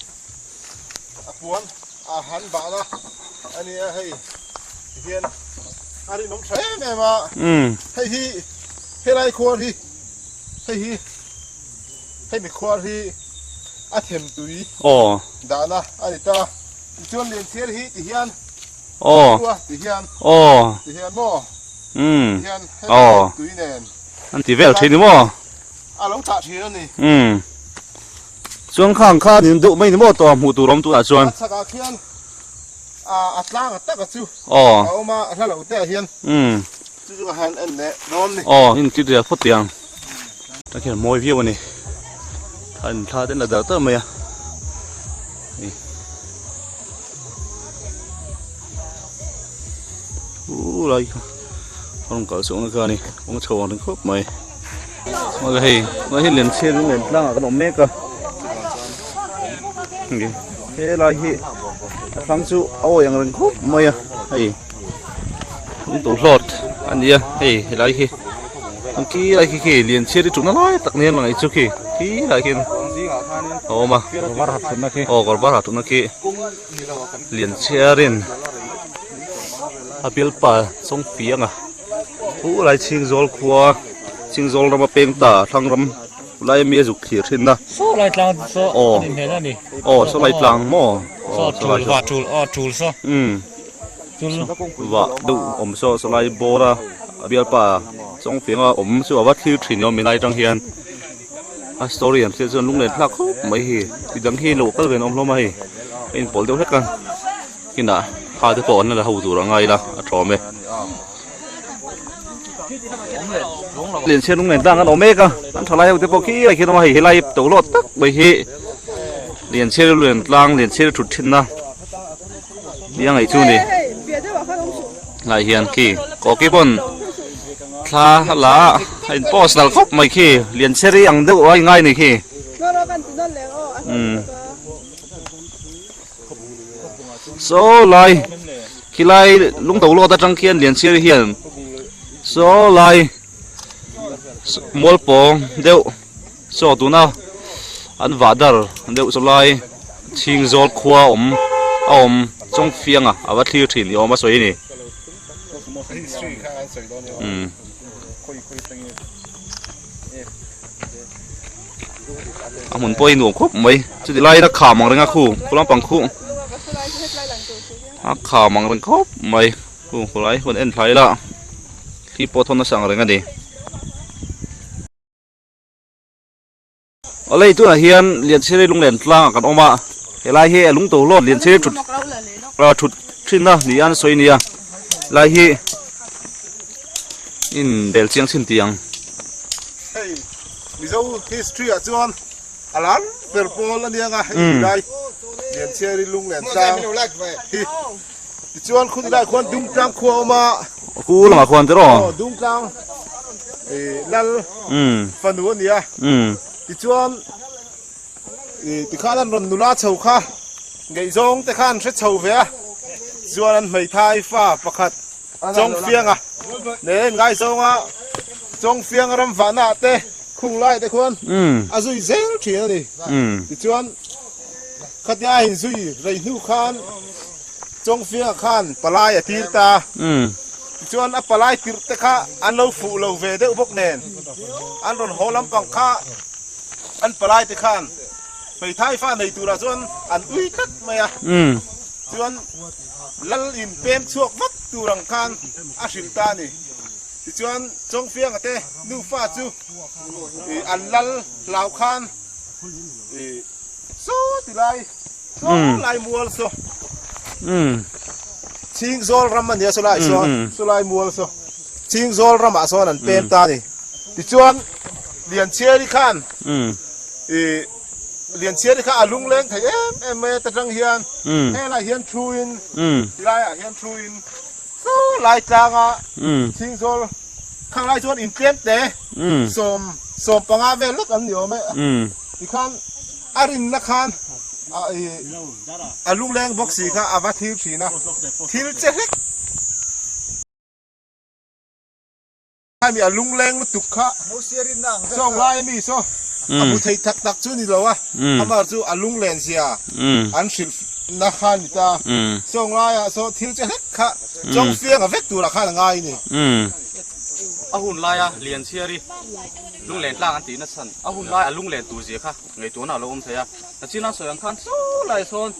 a puan a han bahna a ni a hei tihian a rinawm tha em em a hei hi helai khuar hi hei hi hemi khuar hi a them tui dahna a ni ta tichuan lianchhiar hi tihian tihian tihian maw tihian hemi tui nen an ti vel thin ni maw. A lo tah thin a ni. Umm. Chuan khang kha nin deuh mai ni maw tawh hmuh tur awm tunah chuan. A chhakah khian a a tlang a taka chu a awm a, a hla lo te ah hian. Umm. Chu chu ka han en leh dawn ni. Aw, in ti rial phawt tiang. Tah khian mawi viau a ni. Thla in thla te an la darh darh mai a. Hu lai kha a rawn kal chhuahna kha a ni kawng chho ang reng khawp mai chuan hei tunah hian lian chhiar in lian tlang ah kan awm mek a helai hi a thlang chu a awi ang reng khawp mai a hei lungtawlhlawt a ni a hei helai hi. An khi lai khi khi lian chhiar hi chukna lai tak nia lang chu khi khi lai khian a awm a aw kawr var ha thutna khi lian chhiarin a bialpa sawng fiang a hu lai chhing zawl khua chhing zawl rama peng ta thlang ram lai ami a zuk thlir thin a saw lai tlang saw aw a ni hmel a ni aw saw lai tlang maw saw tul va tul aw tul saw umm. Vah deuh awm saw saw lai bawr a a bialpa chawng fianga awm chu a va thlir thin ni awm lai atang hian a story an hriat chuan lunglen thlak khawp mai hi midang hi lo kal ve an awm hlawm a hei a inpawl deuh hlek a kinah thla te pawh an la la ho tur a ngai ila a tawm e. Lianchhiar lunglen tlang an awm mek a an thalai ho te pawh khi lai khian a awm a hei helai tohlawt tak mai hi Lianchhiar lunglen tlang Lianchhiar thut thinna. Ni a ngaih chu ni lai hian khi kawki pawn thla a la a a in post nalh khawp mai khi lian cheri ang deuh a ingai ni khi umm saw lai khilai lungto lawt atang khian lian cheri hian saw lai mualpawng deuh. Saw tuna an vah dar deuh chu lai chhing zawl khua awm a awm chawng fiang a a va thlir thin ni awm a sawi a ni. Umm. A hmun pawh hi nuam khawp mai chuti laiin a kham ang reng a khu khu lampang khu a kham ang reng khawp mai khu khulai hun en thlai ila thli pawh thawn nasa ang reng a ni. Awlei tunah hian Lianchhiri lunglen tlangah kan awm a, helai hi a lungto hlawt Lianchhiri thut thut thinna ni an sawi nia helai hi in bel chiang chhin tih ang. Hei Mizo history ah chuan a lar ber pawl a nia nga hei tilai Lianchhiri lunglen tlang hi tichuan khunilai khuan Dungtlang khua a awm a. Khu lamah khuan tiraw? Aw Dungtlang lal fanu a nia. Tichuan tikhan an rawn nula chho kha ngaihzawng te khan hre chho ve a. Chuan an hmeithai fa pakhat Chawngfianga nen ngaizawnga Chawngfianga ram vahna ah te khung lai te khuan a zui zel thin a ni. Tichuan khatia a inzui rei hnu khan Chawngfianga khan palai a tir ta. Tichuan a palai tirh te kha an lo fuh lo ve deuh bawk nen an rawn haw lampang kha an palai te khan hmeithai fa nei turah chuan an ui tlat mai a. Chuan Lal in pem chhuak vat tur ang khan a hrilh ta a ni. Tichuan Chawngfianga te nufa chu an lal hlau khan saw ti lai saw lai mual saw Chhingzawl ram a nia saw lai saw saw lai mual saw Chhingzawl ramah sawn an pem ta a ni. Tichuan Lianchhiari khan Lianchhiari kha a lungleng thei em em mai a ta tang hian helaiah hian thuin tilaiah hian thuin saw lai tlanga Chhingzawl khang lai chuan intlem te 15 vel lek an ni awm e tikhan a rinna khan a lungleng bawk si kha a va thlir thin a thil che hlek. Hemi a lungleng lutuk kha sawng lai ami saw a hmu thei tak tak chu ni lo a, amah chu a lunglen zia an hrilh na kha a ni ta. Sawng laiah saw thil che hlek kha chawng fiang a vek turah khan a ngai a ni. A hun laia Lianchhiari lunglen tlang an tih na chhan, a hun lai a lunglen tur zia kha ngaihtuahna a lo awm thei a. Nachin a sawi ang khan saw laiah sawn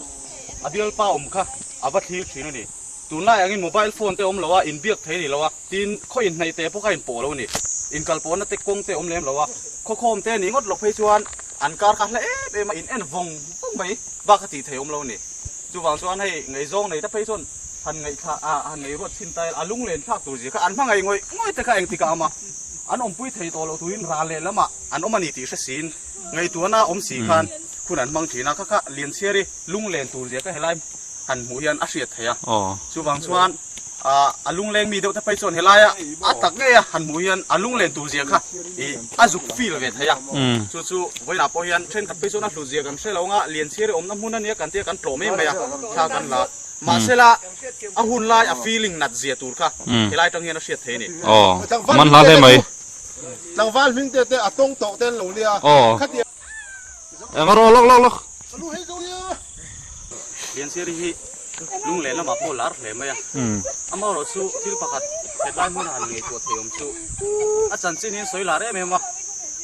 a bialpa awm kha a va thlir thin a ni. Tunlai angin mobile phone te awm lo a, inbiak thei a ni lo a. Tin, khaw inhnaih teh pawh kha inpawh lo a ni. Inkalpawhna te kawng te awm lem lo a, khawkhawm te ni ngawt lo phei chuan an kar kha hla em em a, in en vawng vawng mai bak a tih thei awm lo a ni. Chuvang chuan hei ngaihzawng nei te phei chuan han ngaihthla ah han ngaihruat chhin ta ila a lunglen thlak tur zia kha an hmangaih ngawih ngawih te kha engtikah awm a, an awmpui thei tawh loh turin ral leh lamah an awm a ni tih hre siin ngaihtuahna awm si khan hun an hmang thin a, kha kha Lianchhiari lunglen tur zia kha helai han hmuh hian a hriat theih a. Chuvang chuan a lungleng mi deuh te phei chuan helaia a tak ngei a han hmuh hian a lunglen tur zia kha ih a zuk feel ve thei a. Chu chu vawiinah pawh hian thenkhat phei chuan a hlut zia kan hre lo anga Lianchhiari awmna hmun ania kan tia kan tlawh mai mai a, thla kan la. Mahsela a hun lai a feeling nat zia tur kha helai atang hian a hriat thei a ni. Aw, man hla hle mai. Tlangval hming te te a tawng tawh te an lo nia. Aw. Khatia. Eng a rawh lawk lawk lawk. Lianchhiari hi lunglen lamah pawh lar hle mai a, amaherawh chu thil pakhat hetlai hmuna han ngaihtuah thei awm chu a chanchin hian sawi lar em em a,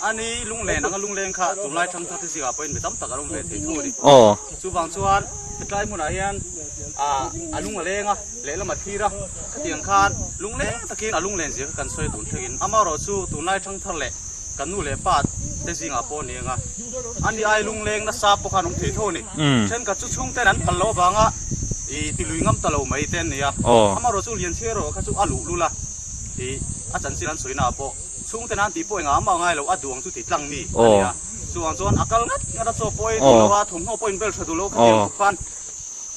ani lunglen anga lungleng kha tunlai thangthar te zingah pawhin mi tam tak an awm ve thei tho a ni. Chuvang chuan hetlai hmunah hian a lung a leng a, lehlam a thlir a, khatiang khan lungleng takin a lunglen zia kha kan sawi tun thlengin amaherawh chu tunlai thangthar leh Kan nu leh pa te zingah pawh ni anga ani ai lungleng nasa pawh khan awm thei tho a ni. Thenkhat chu chhungten an phal loh avanga i tilui ngam ta lo mai te an ni a. Amaherawh chu Lianchhiar erawh kha chu a luh lul a, i a chanchin an sawi naah pawh chhungten an tih pawh engah mah ngai lo a duang chu ti tlang mi a ni a. Chuvang chuan a kal ngat ngat a chaw pawh ei duh lo a, thawmhnaw pawh inbel tha duh lo khatiang khawp khan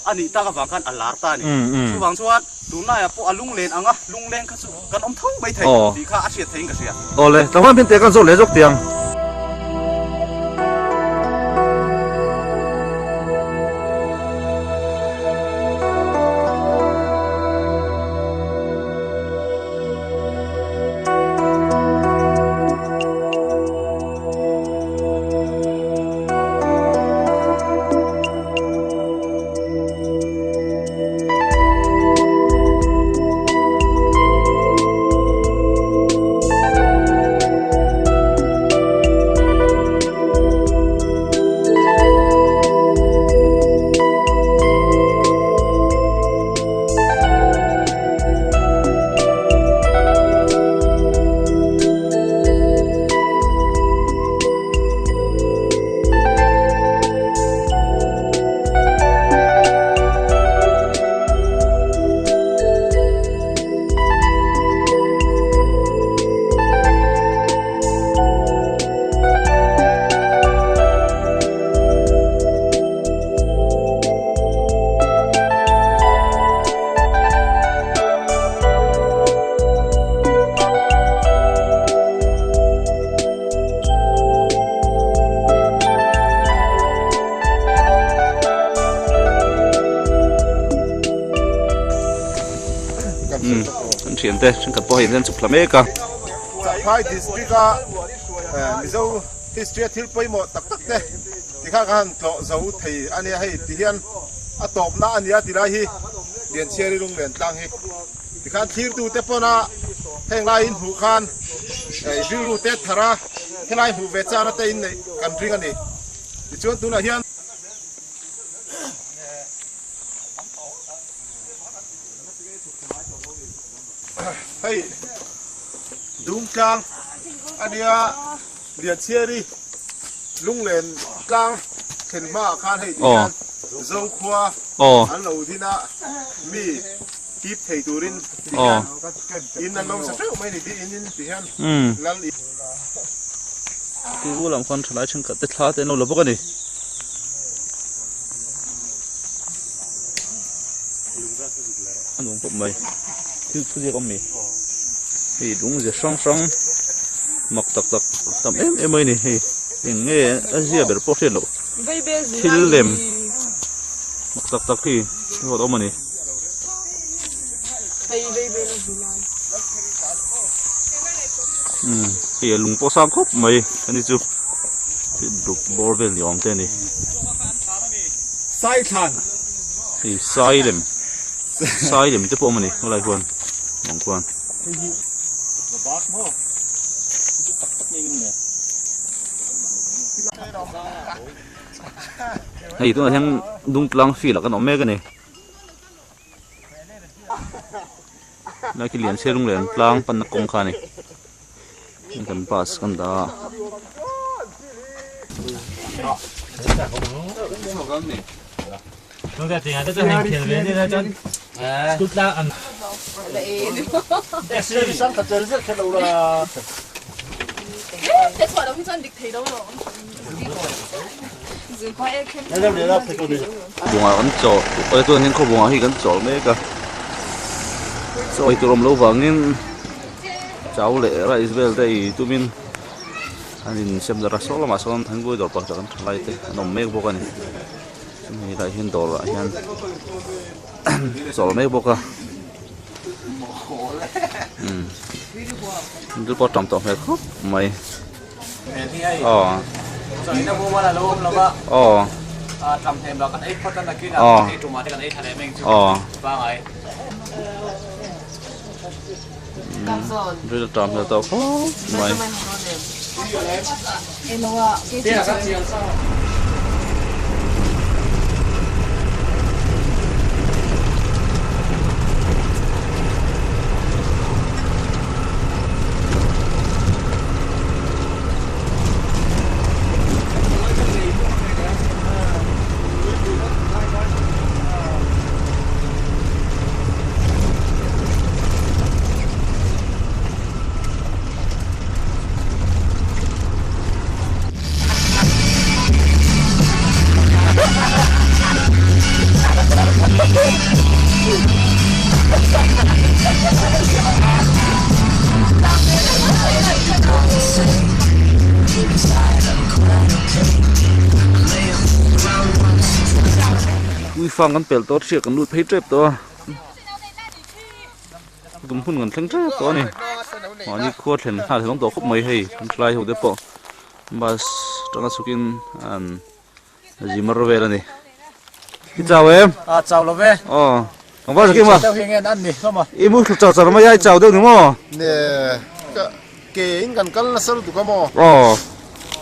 A nih tak avang khan a lar ta a ni. Chuvang chuan tunlaiah pawh a lunglen ang a, lungleng kha chu kan awm tho mai thei tih kha a hriat theiin ka hria. Awle, tlangval hming teh kan zawh leh zawk tih ang. Kan thiante thenkhat pawh hei an chhuk thla mek a. Champhai District a Mizo history a thil pawimawh tak tak te tikhan ka han tlawh zo thei a nia hei ti hian a tawpna a nia ti lai hi Lianchhiari lunglen tlang hi tikhan thlirtu te pawn a heng lai in hmuh khan rilru te thar a helai hmuh ve chana te in neih kan ring a ni tichuan tunah hian. Hei Dungtlang a nia Lianchhiari lunglen tlang thlen hmaah khan hei ti hian Zokhua an lo din a mi kip thei turin ti hian in an lo sa hreuh mai a ni ti in in ti hian lal in. Ti lam khan thalai thenkhat te thla te an lo la bawk a ni. A nuam khawp mai thil thu ziak awm mi hei lung ze hrang hrang mak tak tak tam em em mai a ni hei eng nge a zia ber pawh hriat loh thil lem mak tak tak hi a awm a ni. Umm hei a lung pawh sang khawp mai ani chu duk bawr vel ni awm te a ni. Hei sai lem sai lem te pawh awm a ni helai huan bang khuan. Hei tunah hian Dungtlang field ah kan awm mek a ni. Lai khi lian chhe lung leh an tlang panna kawng kha a ni kan bus kan dah a. Bungah kan chawl awle chuan hian khawbungah hi kan chawl mek a chaw ei tur awm loh vangin chau leh rice vel te ei tumin an insem darh a saw lamah sawn thingpui dawr pakhat kan tha lai te an awm mek bawk a ni chumi lai hian dawrah hian chawl mek bawk a umm thil pawh tam tawh hmel khawp mai. Aw. Aw. Aw. Aw. Ril a ṭam hmel tawh khawp mai. Uifang kan pel tawh a hriat kan lut phei tep tawh a tum hun kan thleng tep tawh a ni mahni khua thlen nghal hlawm tawh khawp mai hei kan thalai ho te pawh bus atanga chhukin an Zimar vel a ni. I chau em? A chau lo ve. Aw. Ang va zakim a. Deuh hi ngen an ni hlawm a. I mu thlu char char mai a i chau deuh ni maw? Ne ka ke in kan kal nasa lutuk a maw? Aw.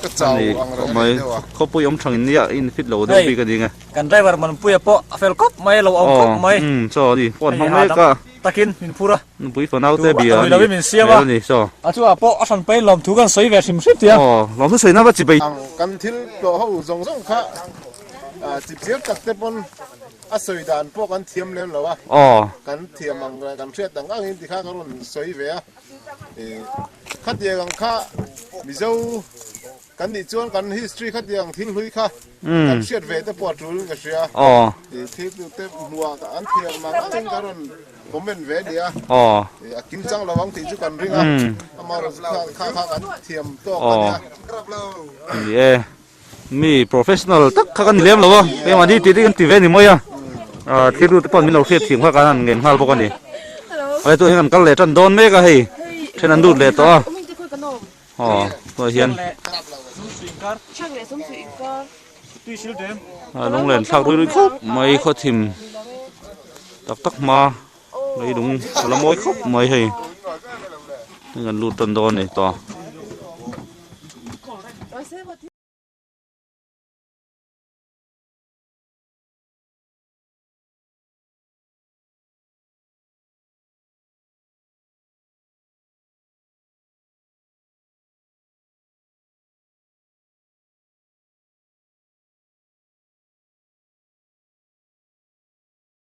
Ka chau ang reng a ni deuh a. Khawpui awm thang in nia in fit lo deuh bik a ni nge. Kan driver Manpuia pawh a fel khawp mai a lo awm khawp mai. Aw umm chaw a ni. Phone hmang mek a. Takin min phur a. Nupui fanau te bia a ni. Min siam a. Ni saw. A chu ah pawh a hran pain lawmthu kan sawi ve hrim hrim tia. Aw, lawmthu sawi na va chi bai. Ang kan thil tlawh ho zawng zawng kha chipchiar tak te pawn a sawi dan pawh kan thiam lem lo a. Aw. Kan thiam ang leh kan hriat ang angin tikha ka rawn sawi ve a. Khatiang ang kha Mizo Kan nih chuan kan history kha tiang thil hlui kha kan hriat ve te pawh a tul in ka hria. Thil tu te hmuah an thiam ang angin ka rawn comment ve a nia. A kim chang lo ang tih chu kan ring a, amaherawhchu kha kha kan thiam tawk a nia. Ni e, mi professional tak kha kan ni lem lo a, keimahni tih te kan ti ve a ni mai a, thil tu te pawh min lo hriat thiam kha kan han ngen nghal bawk a ni. Hei tunah hian kan kal leh tan dawn mek a hei then an lut leh tawh a aw tunah hian a lunglen thlak rui rui khawp mai khaw thim tak tak hma leilung a la mawi khawp mai hei kan lut tan dawn a ni tawh.